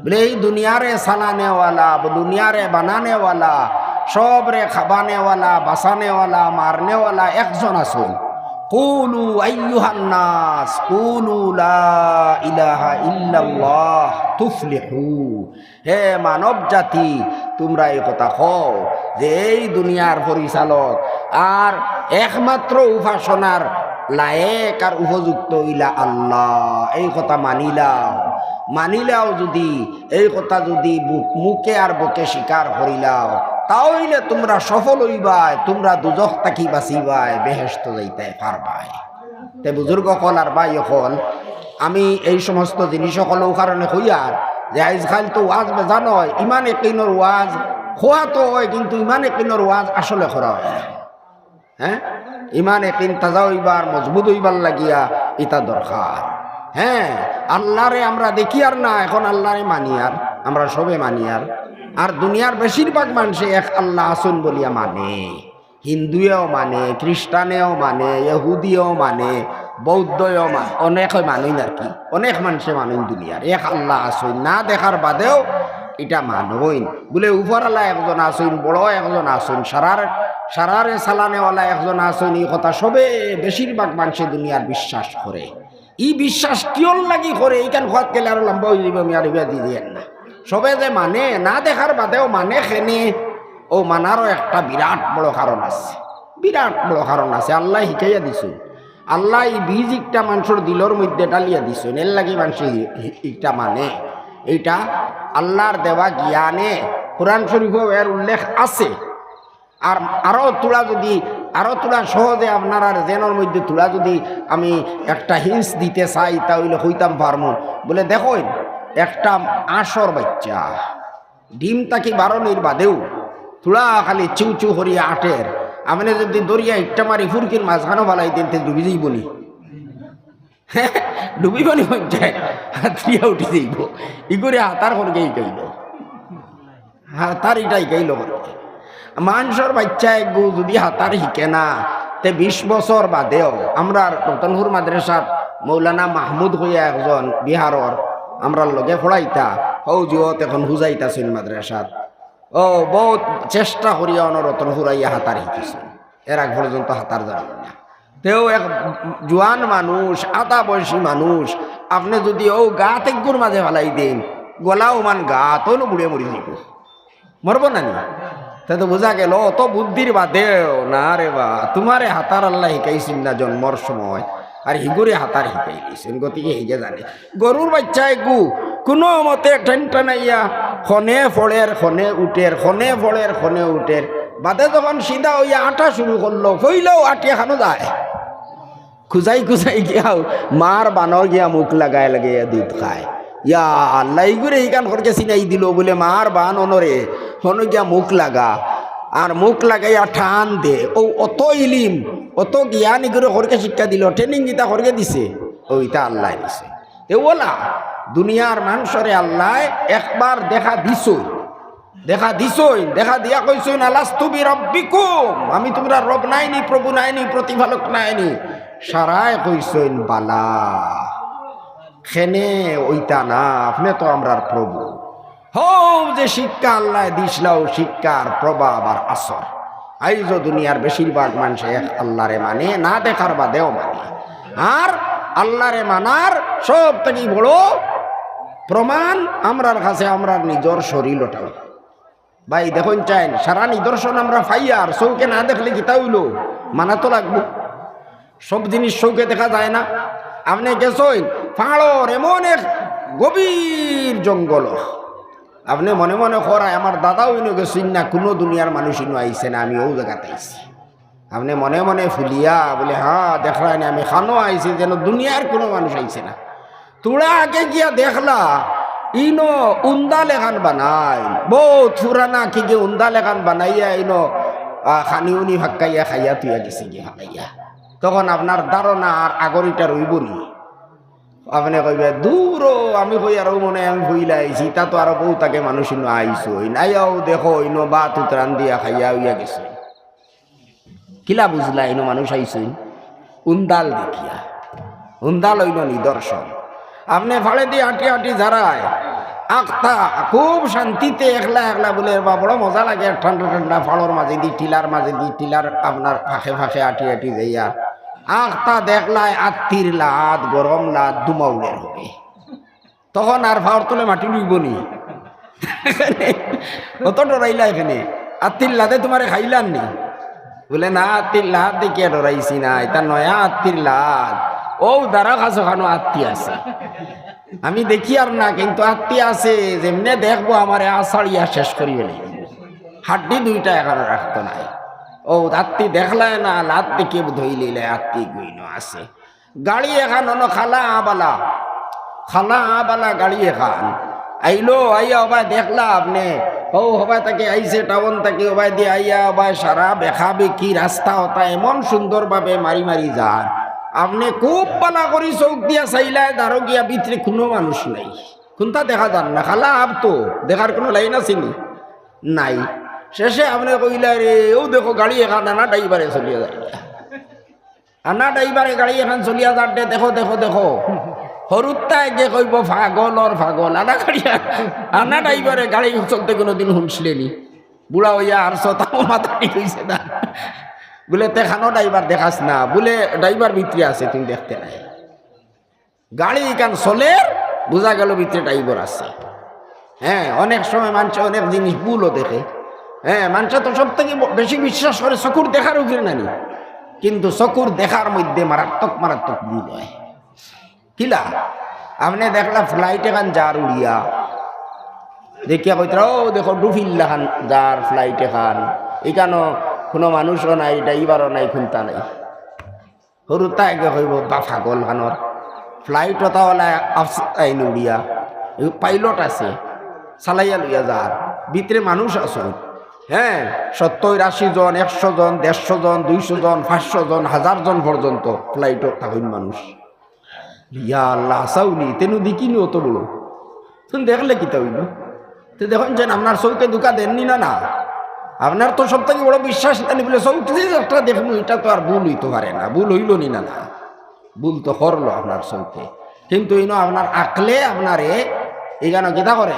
বুলে, এই দুনিয়ারে চালানেওয়ালা, দুনিয়ারে বানানেওয়ালা, সবরে খাবানেওয়ালা, বাঁচানেওয়ালা, মারনেওয়ালা একজন আছইন। কুলু আইয়ুহান নাস, কুলু লা ইলাহা ইল্লাল্লাহ তুফলিহু। হে মানব জাতি, তুমরা এই কথা কও যে এই দুনিয়ার পরিচালক আর একমাত্র উপাসনার লায়েক আর উপযুক্ত অইলা আল্লাহ। এই কথা মানিলাও, মানিলাও যুদি, এই কথা যুদি বুক, মুখে আর বুকে স্বীকার করিলাও, তা অইলে তুমরা সফল অইবায়, তুমরা দুজখ থাকি বাঁচিবায়, বেহেশত যাইতায় পারবায়। তে বুজুর্গ অকল আর ভাই অকল, আমি এই সমস্ত জিনিস অকল অউ কারণে কইয়ার যে আইজকাইল তো ওয়াজ বেজান অয়, ইমান একিনর ওয়াজ কওয়া তো অয়, কিন্তু ইমান একিনর ওয়াজ আসলে করা অয় না। হ্যাঁ, ইমান একিন তাজা অইবার, মজবুত অইবার লাগিয়া ইতা দরকার। হ্যাঁ, আল্লারে আমরা দেখিয়ার না, এখন আল্লারে মানিয়ার, আমরা সবে মানিয়ার। আর দুনিয়ার বেশিরভাগ মানষে এক আল্লাহ আছইন বলিয়া মানে। হিন্দুয়েও মানে, খ্রিস্টানেও মানে, ইহুদিয়েও মানে, বৌদ্ধয়েও মানে, অনেকে মানইন আর কি, অনেক মানষে মানইন দুনিয়ার এক আল্লাহ আছইন, না দেখার বাদেও ইটা মানইন। বুলে উপরআলা একজন আছইন, বড় একজন আছইন, সারার, সারারে চালানেওয়ালা একজন আছইন, ই কথা সবে বেশিরভাগ মানষে দুনিয়ার বিশ্বাস করে। ই বিশ্বাস কিয়র লাগি করে, ইখান কওয়াত গেলে আরো লম্বা অইযিবো, আমি আর ইবা দিয়ার না। সবে যে মানে, না দেখার বাদেও মানে কেনে, অউ মানারও একটা বিরাট বড় কারণ আছে, বিরাট বড় কারণ আছে। আল্লায় হিকাইয়া দিছইন, আল্লায় ই বীজ একটা মানষর দিলর মধ্যে ঢালিয়া দিছইন, এর লাগি মানষে ই-, ই-, ইটা মানে। ইটা আল্লার দেওয়া জ্ঞানে, কোরআন শরীফও এর উল্লেখ আছে। আর আরো থুড়া যুদি, আরো থুড়া সহজে আপনারার জেনর মধ্যে থুড়া যুদি আমি একটা hints দিতে চাই, তা অইলে কইতাম পারমু। বুলে দেখইন, একটা আঁশর বাইচ্চা ডিম থাকি বারনির বাদেউ থুড়া খালি চিউ চিউ করিয়া আটের। আপনে যুদি ধরিয়া ইট্টা মারি ফুরকির মাঝখানো ফালাই দেইন, তে ডুবি যাইবো নি? ডুবিবো নি মন চায়? হাতরিয়া উঠি যাইবো। ইগুরে হাতার করগে হিকাইলো। হাতার ইটা হিকাইলো করগে। মানষর বাইচ্চা এগু যুদি হাতার হিকে না, তে বিশ বছর বাদেও আমরার রতনপুর মাদ্রাসাত মৌলানা মাহমুদ কইয়া একজন বিহারর, আমরার লগে পড়াইতা, হউ জিওত এখন হুজাইত আছইন মাদ্রাসাত। অউ, বউত চেষ্টা করিয়া অনো রতনপুর আইয়া হাতার হিকিছইন। এর আগ পর্যন্ত হাতার জানইন না। তেউ এক জুয়ান মানুষ, আধা বয়সী মানুষ, আপনে যুদি অউ গাত এগুর মাঝে ফালাই দেইন, গলা অমান গাত, অনো বুড়ে মরি যাইবো। মরবো না নি? তে তো বুঝা গেলো, অত বুদ্ধির বাদেও না রে বা, তুমারে হাতার আল্লায় হিকাইছইন না জন্মর সময়, আর হিগুরে হাতার হিকাইলিছইন, গতিকে হিগে জানে। গরুর বাইচ্চা এগু কুনু মতে টেনটানাইয়া খনে ফড়ের, খনে উঠের, খনে ফড়ের, খনে উঠের। বাদে যখন সিধা অইয়া আটা শুরু করলো, ফইলাউ আটিয়া খানো যায়। খুজাই খুজাই গিয়াউ মার বানো গিয়া মুখ লাগাই লাগাইয়া দুধ খায়। ইয়া আল্লাহ, ইগুরে ইখান করগে চিনাই দিলো বুলে মার বান অনরে, হনো গিয়া মুখ লাগা। আর মুখ লাগাইয়া টান দে। অউ অত ইলিম, অত জ্ঞান ইগুরে করগে শিক্ষা দিলো, training ইতা করগে দিছে? অউ ইতা আল্লায় দিছে। তে অলা দুনিয়ার মানষরে আল্লায় একবার দেখা দিছইন, দেখা দিছইন, দেখা দিয়া কইছইন, "আলাস্তু বিরাব্বিকুম, আমি তুমরার রব নায়নি, প্রভু নায়নি, প্রতিপালক নায়নি?" সারায় কইছইন, "বালা, কেনে অইতা না, আপনে তো আমরার প্রভু।" হউ যে শিক্ষা আল্লায় দিছলা, অউ শিক্ষার প্রভাব আর আসর। আইজও দুনিয়ার বেশিরভাগ মানষে এক আল্লারে মানে, না দেখার বাদেও মানে। আর আল্লারে মানার সব থাকি বড় প্রমাণ আমরার কাছে আমরার নিজর শরীল অটা। ভাই, দেখইন চাইন, সারা নিদর্শন আমরা পাইয়ার, চউখে না দেখলে কিতা অইলো? মানা তো লাগবো। সব জিনিস চউখে দেখা যায় না। আপনে গেছইন পাহাড়র এমন এক গভীর জঙ্গল, আপনে মনে মনে কইরা, "আমার দাদাও ইনো গেছইন না, কুনু দুনিয়ার মানুষ ইনো আইছে না, আমি অউ জাগাত আইছি।" আপনে মনে মনে ফুলিয়া বুলে, "হ্যাঁ, দেখরায়নি, আমি খানো আইছি, যেন দুনিয়ার কুনু মানুষ আইছে না।" থুড়া আগে গিয়া দেখলা, ইনো উন্দাল এখান বানাইন, বউত পুরানা কিগে উন্দাল এখান বানাইয়া ইনো, আহ, খানি উনি ফাক্কাইয়া খাইয়া থুইয়া গেছে গিয়া ফালাইয়া। তখন আপনার ধারণা আর আগর ইটা রইবো নি? আপনে কইবা, "দূর ও, আমি কই আর ও মনে হয় আমি ফুইলা আইছি, ইতা তো আরো বউত আগে মানুষ ইনো আইছইন, আইয়াও দেখো, ইনো ভাত উতরান দিয়া খাইয়া অইয়া গেছে।" কিলা বুঝলা ইনো মানুষ আইছইন? উন্দাল দেখিয়া। উন্দাল অইলো নিদর্শন। আপনে ফাড়েদি আটি আটি যারায়, আখতা খুব শান্তিতে একলা একলা বুলে, "বা, বড় মজা লাগে, ঠান্ডা ঠান্ডা ফাড়র মাজেদি, টিলার মাজেদি, টিলার আপনার ফাঁকে ফাঁকে আটি আটি যাইয়া।" আখতা দেখলায় আত্তির লাত, গরম লাত, ধুমা উড়ের হবে। তখন আর ফাড়র তলে মাটি রইবো নি? অত ডরাইলা এখানে? আত্তির লাতে তুমারে খাইলার নি? বুলে, "না, আত্তির লাত দেখিয়া ডরাইছি না, ইটা নয়া আত্তির লাত। অউ দারা খাসো খানো আত্তি আছে। আমি দেখিয়ার না, কিন্তু আত্তি আছে, যেমনে দেখবো আমারে আছাড়িয়া শেষ করি ফেলে। হাড্ডি দুইটা এখানো রাখতো নাই।" অউ আত্তি দেখলায় না, লাত দেখিয়া ধইলিলে আত্তি গুইনো আছে। গাড়ি এখান অনো খালা আবালা, খালা আবালা গাড়ি এখান। আইলো, আইয়া হবায় দেখলা আপনে, অউ হবায় থাকি আইছে, টাউন থাকি হবায় দিয়া আইয়া হবায় সারা বেখা বেখি রাস্তা অতা এমন সুন্দর ভাবে মারি মারি যার। আপনে খুব ভালা করি চউখ দিয়া চাইলায়, দারো গিয়া ভিতরে কুনু মানুষ নাই, কুনতা দেখা যার না, খালা আব তো দেখার কুনু লাইন আছে নি? নাই। শেষে আপনে কইলা, "রে, অউ দেখো গাড়ি এখান আনা ড্রাইভারে চলিয়া যায়।" আনা ড্রাইভারে গাড়ি এখান চলিয়া যার দে, দেখো, দেখো, দেখো। হুরুত্তা এগে কইবো, "পাগল অর পাগল।" আনা গাড়ি, আনা ড্রাইভারে গাড়ি চলতে কুনুদিন হুনছলে নি? বুড়া অইয়া আর সতাও মাথা ঠিক অইছে না। বুলে, "তে খানো ড্রাইভার দেখাস না?" বুলে, "ড্রাইভার ভিতরে আছে, তুমি দেখতে নাই।" গাড়ি ইখান চলের, বুঝা গেল ভিতরে ড্রাইভার আছে। হ্যাঁ, অনেক সময় মানষে অনেক জিনিস ভুলও দেখে। হ্যাঁ, মানষে তো সব থাকি ব-, বেশি বিশ্বাস করে চকুর দেখার উপরে নানি, কিন্তু চকুর দেখার মধ্যে মারাত্মক মারাত্মক ভুল হয়। কিলা? আপনে দেখলা ফ্লাইট এখান যার উড়িয়া, দেখিয়া কইতরা, "অউ দেখো ডুফিল্লা খান যার ফ্লাইট এখান, ইখানো কুনু মানুষও নাই, ড্রাইভারও নাই, কুনতা নাই।" হুরুত্তা এগে কইবো, "বা পাগল খানোর, ফ্লাইট অতা অলা আফস-, আইন উড়িয়া, পাইলট আছে, চালাইয়া লইয়া যার, ভিতরে মানুষ আছে।" হ্যাঁ, সত্তইর, আশি জন, একশো জন, দেড়শো জন, দুইশো জন, পাঁচশো জন, হাজার জন পর্যন্ত ফ্লাইটও থাকইন মানুষ। ইয়া আল্লাহ, হাছাউ নি, তেনু দেখি নি অত বড়। তুমি দেখলে কিতা অইলো? তে দেখইন যেন আপনার চউখে ধুকা দেইন নি না, না? আপনার তো সব থাকি বড় বিশ্বাস নানি বুলে চউখ দিয়া একটা দেখমু, ইটা তো আর ভুল অইতো পারে না, ভুল অইলো নি না, না? ভুল তো করলো আপনার চউখে, কিন্তু ইনো আপনার আকলে আপনারে ইখানো কিতা করে?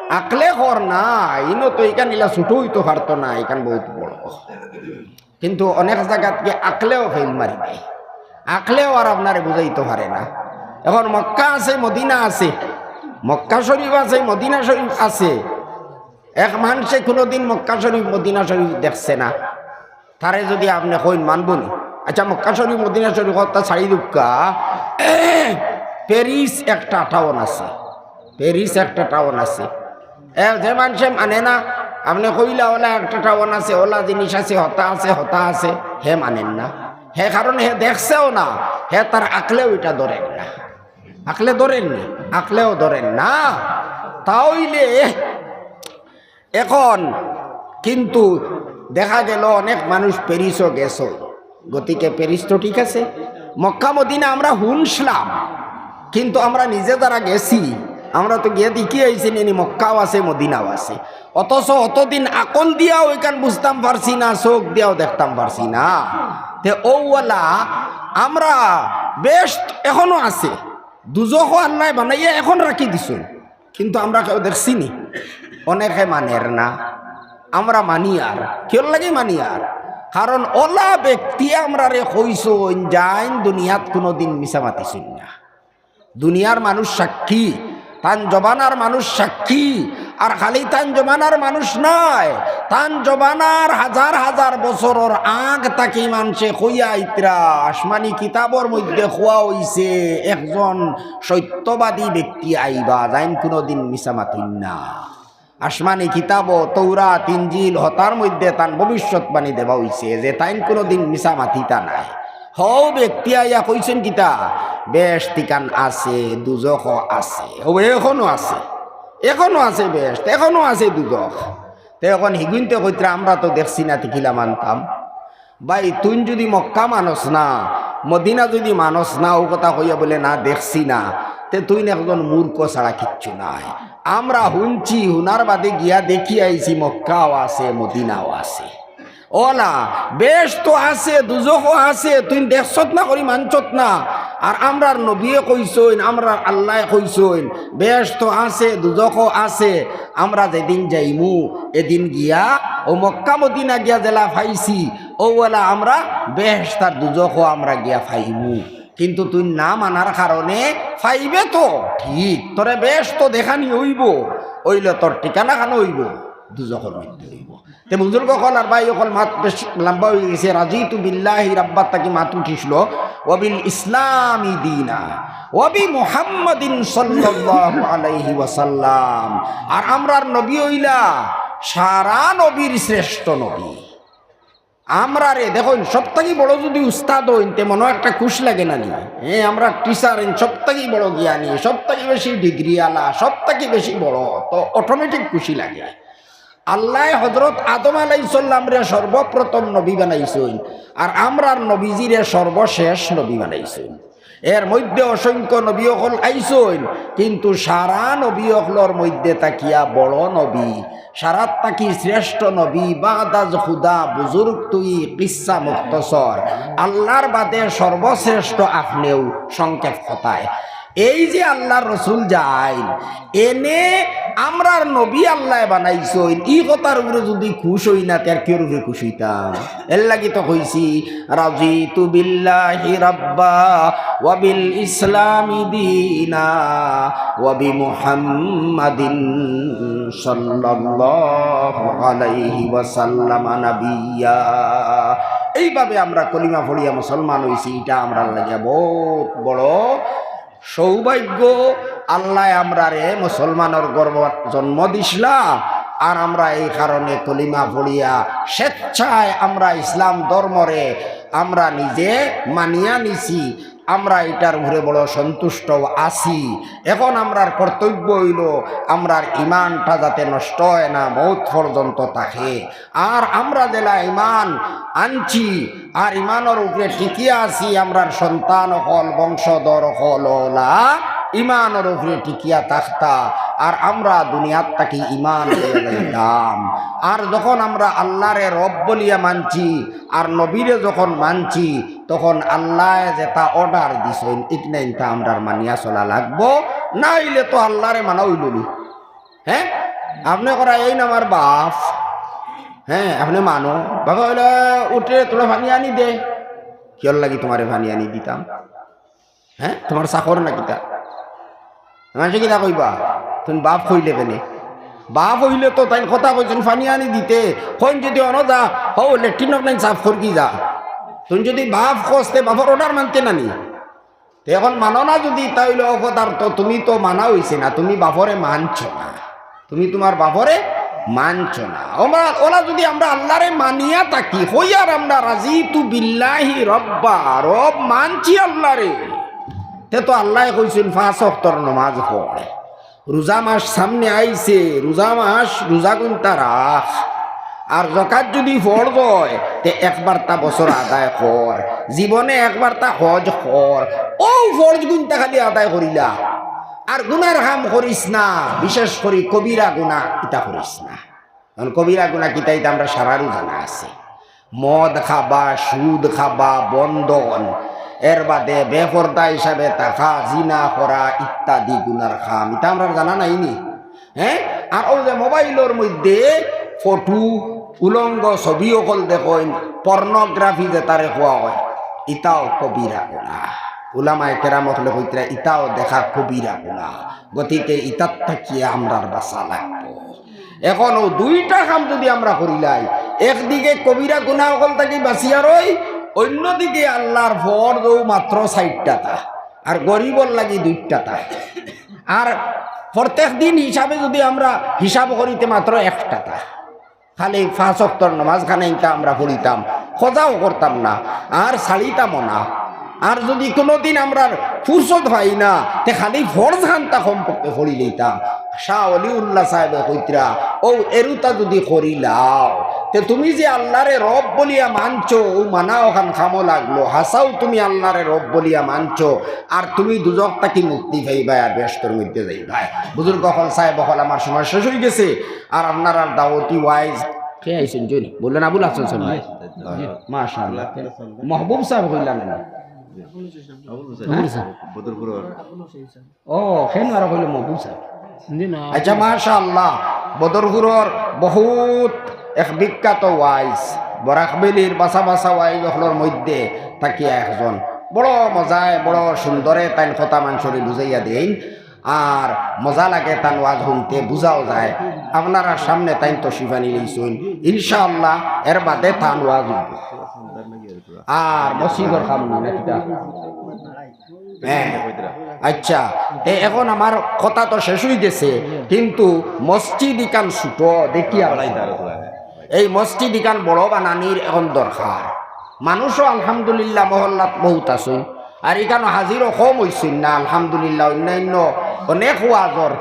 আকলে কর না, ইনো তো ইখান ইলা ছোট অইতো পারতো না, ইখান বউত বড়। কিন্তু অনেক জাগাত গিয়া আকলেও ফেইল মারি দেয়, আকলেও আর আপনারে বুঝাইতো পারে না। এখন মক্কা আছে, মদিনা আছে, মক্কা শরীফ আছে, মদিনা শরীফ আছে। এক মানষে কুনুদিন মক্কা শরীফ, মদিনা শরীফ দেখছে না, তারে যুদি আপনে কইন, মানবো নি? আচ্ছা, মক্কা শরীফ, মদিনা শরীফ কথা ছাড়ি দেউক্কা, প্যারিস একটা টাউন আছে, প্যারিস একটা টাউন আছে। এ, যে মানষে মানে না, আপনে কইলা, "অলা একটা টাউন আছে, অলা জিনিস আছে, হতা আছে, হতা আছে", হে মানের না। হে কারণ হে দেখছেও না, হে তার আকলেও ইটা ধরের না। আকলে ধরের নি, আকলেও ধরের না। তা অইলে এখন কিন্তু দেখা গেল অনেক মানুষ প্যারিসও গেছে, গতিকে প্যারিস তো ঠিক আছে, মক্কা মদিনা আমরা হুনছলাম, কিন্তু আমরা নিজে যারা গেছি, আমরা তো গিয়া দেখি আইছি নি, নি মক্কাও আছে, মদিনাও আছে, অথচ অতদিন আকল দিয়াও ইখান বুঝতাম পারছি না, চউখ দিয়াও দেখতাম পারছি না। তে অউলা আমরা বেহেস্ত এখনো আছে, দুজখও আল্লায় বানাইয়া এখন রাখি দিছইন। কিন্তু আমরা কেউ দেখছি নি? অনেকে মানের না, আমরা মানিয়ার। কিওর লাগি মানিয়ার? কারণ অলা ব্যক্তি আমরারে কইছইন, যাইন দুনিয়াত কুনুদিন মিছা মাতিছইন না। দুনিয়ার মানুষ সাক্ষী, তান জমানার মানুষ সাক্ষী। আর খালি তান জমানার মানুষ নায়, তান জমানার হাজার হাজার বছরর আগ থাকি মানষে কইয়া আইতরা, আসমানি কিতাবর মধ্যে কওয়া অইছে, একজন সত্যবাদী ব্যক্তি আইবা, যাইন কুনুদিন মিছা মাতইন না। আসমানি কিতাবো, তৌরাত, ইঞ্জিল, হতার মধ্যে তান ভবিষ্যৎবাণী দেওয়া অইছে যে তাইন কুনুদিন মিছা মাতিতা নায়। হউ ব্যক্তি আইয়া কইছইন কিতা, বেহেশত ইখান আছে, দুজখও আছে। হউ, এখনো আছে, এখনো আছে বেহেশত, এখনো আছে দুজখ। তে অখন হিগুইন্তে কইতরা, আমরা তো দেখছি না, তে কিলা মানতাম? ভাই, তুইন যুদি মক্কা মানস না, মদিনা যুদি মানস না, অউ কথা কইয়া বুলে না দেখছি না, তে তুইন একজন মূর্খ ছাড়া কিচ্ছু নায়। আমরা হুনছি, হুনার বাদে গিয়া দেখি আইছি, মক্কাও আছে, মদিনাও আছে। অলা, বেহেশত আছে, দুজখও আছে, তুইন দেখছত না করি মানছত না। আর আমরার নবিয়ে কইছইন, আমরার আল্লায় কইছইন, বেহেশত আছে, দুজখও আছে। আমরা যেদিন যাইমু, এদিন গিয়া, অউ মক্কা মদিনা গিয়া যেলা পাইছি, অউ অলা আমরা বেহেশত আর দুজখও আমরা গিয়া পাইমু। কিন্তু তুইন না মানার কারণে পাইবে তো ঠিক, তোরে বেহেশত দেখানি অইবো, অইলে তোর ঠিকানা খানো অইবো, দুজখর মধ্যে অইবো। তে বুজুর্গ অকল আর ভাই অকল, মাত বেশ লম্বা অইগেছে। রাদিতু বিল্লাহি রাব্বা থাকি মাত উঠিছিল, ওয়া বিল ইসলামি দীনা, ওয়া বি মুহাম্মাদিন সাল্লাল্লাহু আলাইহি ওয়াসাল্লাম। আর আমরার নবী অইলা সারা নবীর শ্রেষ্ঠ নবী। আমরারে দেখইন, সব থাকি বড় যুদি উস্তাদ অইন, তে মনো একটা খুশ লাগে না নি? হ্যাঁ, আমরার teacher অইন, সব থাকি বড় জ্ঞানী, সব থাকি বেশি degree আলা, সব থাকি বেশি বড়, তো automatic খুশি লাগে। আল্লায় হজরত আদম আলাইহিস সালামরে সর্বপ্রথম নবী বানাইছইন, আর আমরার নবীজিরে সর্বশেষ নবী বানাইছইন। এর মধ্যে অসংখ্য নবী অকল আইছইন, কিন্তু সারা নবী অকলর মধ্যে থাকিয়া বড় নবী, সারার থাকি শ্রেষ্ঠ নবী, বাদ আজ খুদা, বুজুর্গ তুই, কিসসা মুখতসর, আল্লার বাদে সর্বশ্রেষ্ঠ আপনেউ, সংক্ষেপ কথায়। এই যে আল্লার রসুল যাইন, এনে আমরার নবী আল্লায় বানাইছইন, ই কথার উপরে যুদি খুশ অই না, তে আর কিওর উপরে খুশ অইতাম? এর লাগি তো কইছি, রাদিতু বিল্লাহি রাব্বা ওয়া বিল ইসলামি দীনা ওয়া বি মুহাম্মাদিন সাল্লাল্লাহু আলাইহি ওয়াসাল্লাম নাবিয়্যা। এইভাবে আমরা কলিমা পড়িয়া মুসলমান অইছি, ইটা আমরার লাগিয়া বউত বড় সৌভাগ্য। আল্লায় আমরারে মুসলমানর গর্ভত জন্ম দিছলা, আর আমরা এই কারণে কলিমা পড়িয়া স্বেচ্ছায় আমরা ইসলাম ধর্মরে আমরা নিজে মানিয়া নিছি। আমরা ইটার উপরে বড় সন্তুষ্ট আছি। এখন আমরার কর্তব্য অইলো আমরার ইমানটা যাতে নষ্ট অয় না, মউত পর্যন্ত থাকে। আর আমরা যেলা ইমান আনছি, আর ইমানর উপরে টিকিয়া আছি, আমরার সন্তান অকল, বংশধর অকল অলা ইমানর উপরে টিকিয়া থাকতা, আর আমরা দুনিয়ার থাকি ইমান লইয়া যাইতাম। আর যখন আমরা আল্লারে রব বলিয়া মানছি, আর নবীরে যখন মানছি, তখন আল্লায় যেটা order দিছইন, ইকনাইনতা আমরার মানিয়া চলা লাগবো, না অইলে তো আল্লারে মানা অইলো নি। হ্যাঁ, আপনে কইরা এইন আমার বাফ, হ্যাঁ, আপনে মানো, বাফ অইলে উঠরে তোরা পানি আনি দে, কিওর লাগি তুমারে পানি আনি দিতাম? হ্যাঁ, তুমার চাকর না কিতা? মানষে কিতা কইবা? তুইন বাফ কইলে কেনে? বাফ অইলে তো তাইন কথা কইছইন পানি আনি দিতে, কইন যুদি অনো যা, হউ লেট্রিন অকনাইন সাফ করি যা। তুইন যুদি বাফ কস তে বাফর order মানতে না নি? তে এখন মানো না যুদি, তা অইলে অপদার্থ, তুমি তো মানা অইছে না, তুমি বাফরে মানছো না, তুমি তুমার বাফরে মানছো না। ওমা-, ওলা যুদি আমরা আল্লারে মানিয়া থাকি, কইয়ার আমরা রাদিতু বিল্লাহি রাব্বা, রব মানছি আল্লারে, তে তো আল্লায় কইছইন পাঁচ ওয়াক্তর নমাজ পড়, রোজা মাস সামনে আইছে, রোজা মাস রোজা গুনতা রাখ। আর জকাত যুদি ফরজ অয়, তে একবারতা বছর আদায় কর। জীবনে একবারতা হজ কর। অউ ফরজ গুনতা খালি আদায় করিলা। আর গুনার কাম করিস না, বিশেষ করি কবিরা গুনা ইতা করিস না। কারণ কবিরা গুনা কিতা ইতা আমরা সারারউ জানা আছে। মদ খাবা, সুদ খাবা, বন্ধন, এর বাদে বেপর্দা হিসাবে থাকা, জিনা করা ইত্যাদি গুনার কাম, ইতা আমরার জানা নাই নি? হ্যাঁ? আর অউ যে মোবাইলর মধ্যে ফটো, উলঙ্গ ছবি অকল দেখইন, pornography যেটারে কওয়া অয়, ইতাও কবিরা গুনা। উলামায়ে কেরাম অকলে কইতরা, ইতাও দেখা কবিরা গুনা। গতিকে ইতার থাকিয়া আমরার বাঁচা লাগবো। এখন অউ দুইটা কাম যুদি আমরা করিলাই, একদিকে কবিরা গুনা অকল থাকি বাঁচিয়া রই, অইন্যদিকে আল্লার ফরজ অউ মাত্র চাইরটা তা, আর গরিবর লাগি দুইটা তা। আর প্রত্যেক দিন হিসাবে যুদি আমরা হিসাব করি তে মাত্র একটা তা। খালি পাঁচ ওয়াক্তর নমাজ খানাইনতা আমরা পড়িতাম, কাজাও করতাম না, আর ছাড়িতামও না। আর যুদি কুনুদিন আমরার ফুরসত পাই না, তে খালি ফরজ খানতা কমপক্ষে পড়ি লইতাম। শাহ অলিউল্লাহ সাহেবে কইতরা, অউ এরুতা যুদি করিলাও, তে তুমি যে আল্লারে রব বলিয়া মানছো, অউ মানা অখান কামো লাগলো। হাছাউ তুমি আল্লারে রব বলিয়া মানছো, আর তুমি দুজখ থাকি মুক্তি পাইবায় আর বেহেস্তর মধ্যে যাইবায়। বুজুর্গ অকল, সাহেব অকল, আমার সময় শেষ অইগেছে। আর আপনারার দাওয়াতি ওয়াইজ কে আইছইন? জি, বললেন আবুল হাসান সাহেব। জি। মাশাআল্লাহ। মাহবুব সাহেব কইলা না? আবুল হোসেন। আবুল হোসেন। ও, কেনে আর কইলো মাহবুব সাহেব? জি না। আচ্ছা, মাশাআল্লাহ। বদরপুরর বহুত এক বিখ্যাত ওয়াইজ, বরাক ভ্যালির বাছা বাছা ওয়াইজ অকলর মধ্যে থাকিয়া একজন। বড় মজায়, বড় সুন্দরে তাইন কথা মানষরে বুঝাইয়া দেইন। আর মজা লাগে তান ওয়াজ হুনতে, বুঝাও যায়। আপনারার সামনে তাইন তশরিফ আনি লইছইন, ইনশাআল্লাহ এর বাদে তান ওয়াজ অইবো। আর মসজিদর কাম না, না কিতা? হ্যাঁ। আচ্ছা, তে এখন আমার কথা তো শেষ অইগেছে, কিন্তু মসজিদ ইখান ছুটো, দেখিয়া এই মসজিদ ইখান বড় বানানির এখন দরকার। মানুষও আলহামদুলিল্লাহ মহল্লাত বহুত আছইন, আর ইখানো হাজিরও কম অইছইন না, আলহামদুলিল্লাহ, অইন্যাইন্য অনেক ওয়াজর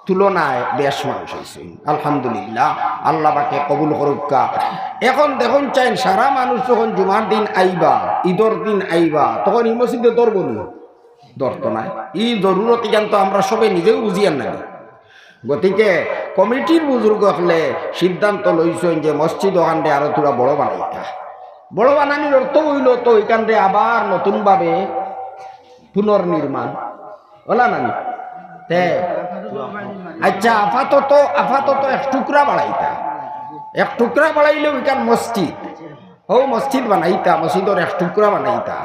তুলনায় বেশ মানুষ অইছইন, আলহামদুলিল্লাহ। আল্লাহ পাকে কবুল করউক্কা। এখন দেখইন চাইন, সারা মানুষ যখন জুমার দিন আইবা, ইদর দিন আইবা, তখন ই মসজিদে ধরবো নি? ধরতো নায়। ই জরুরত ইখান তো আমরা সবে নিজেও বুঝিয়ার না। গতিকে কমিটির বুজুর্গ অকলে সিদ্ধান্ত লইছইন যে মসজিদ অখানরে আরো থুড়া বড় বানাইতা। বড় বানানির অর্থ অইলো তো ইখানরে আবার নতুনভাবে পুনর্নির্মাণ। অলা নানি? তে, আচ্ছা, আপাতত, আপাতত এক টুকরা বাড়াইতা। এক টুকরা বাড়াইলেউ ইখান মসজিদ। অউ মসজিদ বানাইতা, মসজিদর এক টুকরা বানাইতা।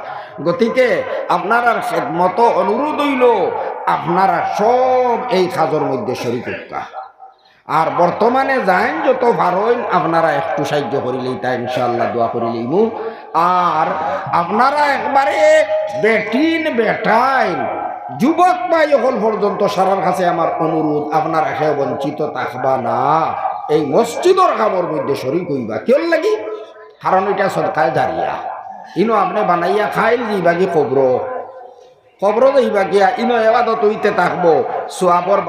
গতিকে আপনারার খেদমতো অনুরোধ অইলো, আপনারা সব এই কাজর মধ্যে শরিক অউক্কা। আর বর্তমানে যাইন যত পারইন আপনারা একটু সাহায্য করি লইতা, ইনশাআল্লাহ দোয়া করি লইমু। আর আপনারা একবারে বেটিন বেটাইন যুবক ভাই অকল পর্যন্ত সারার কাছে আমার অনুরোধ, আপনারা কেউ বঞ্চিত থাকবা না। এই মসজিদর কামর মধ্যে শরিক অইবা। কিওর লাগি? কারণ ইটা সদকায়ে জারিয়া। ইনো আপনে বানাইয়া খাইল দিবাগি কবরো, কবরো দিবাগিয়া, ইনো এবাদত অইতে থাকবো, সওয়াবর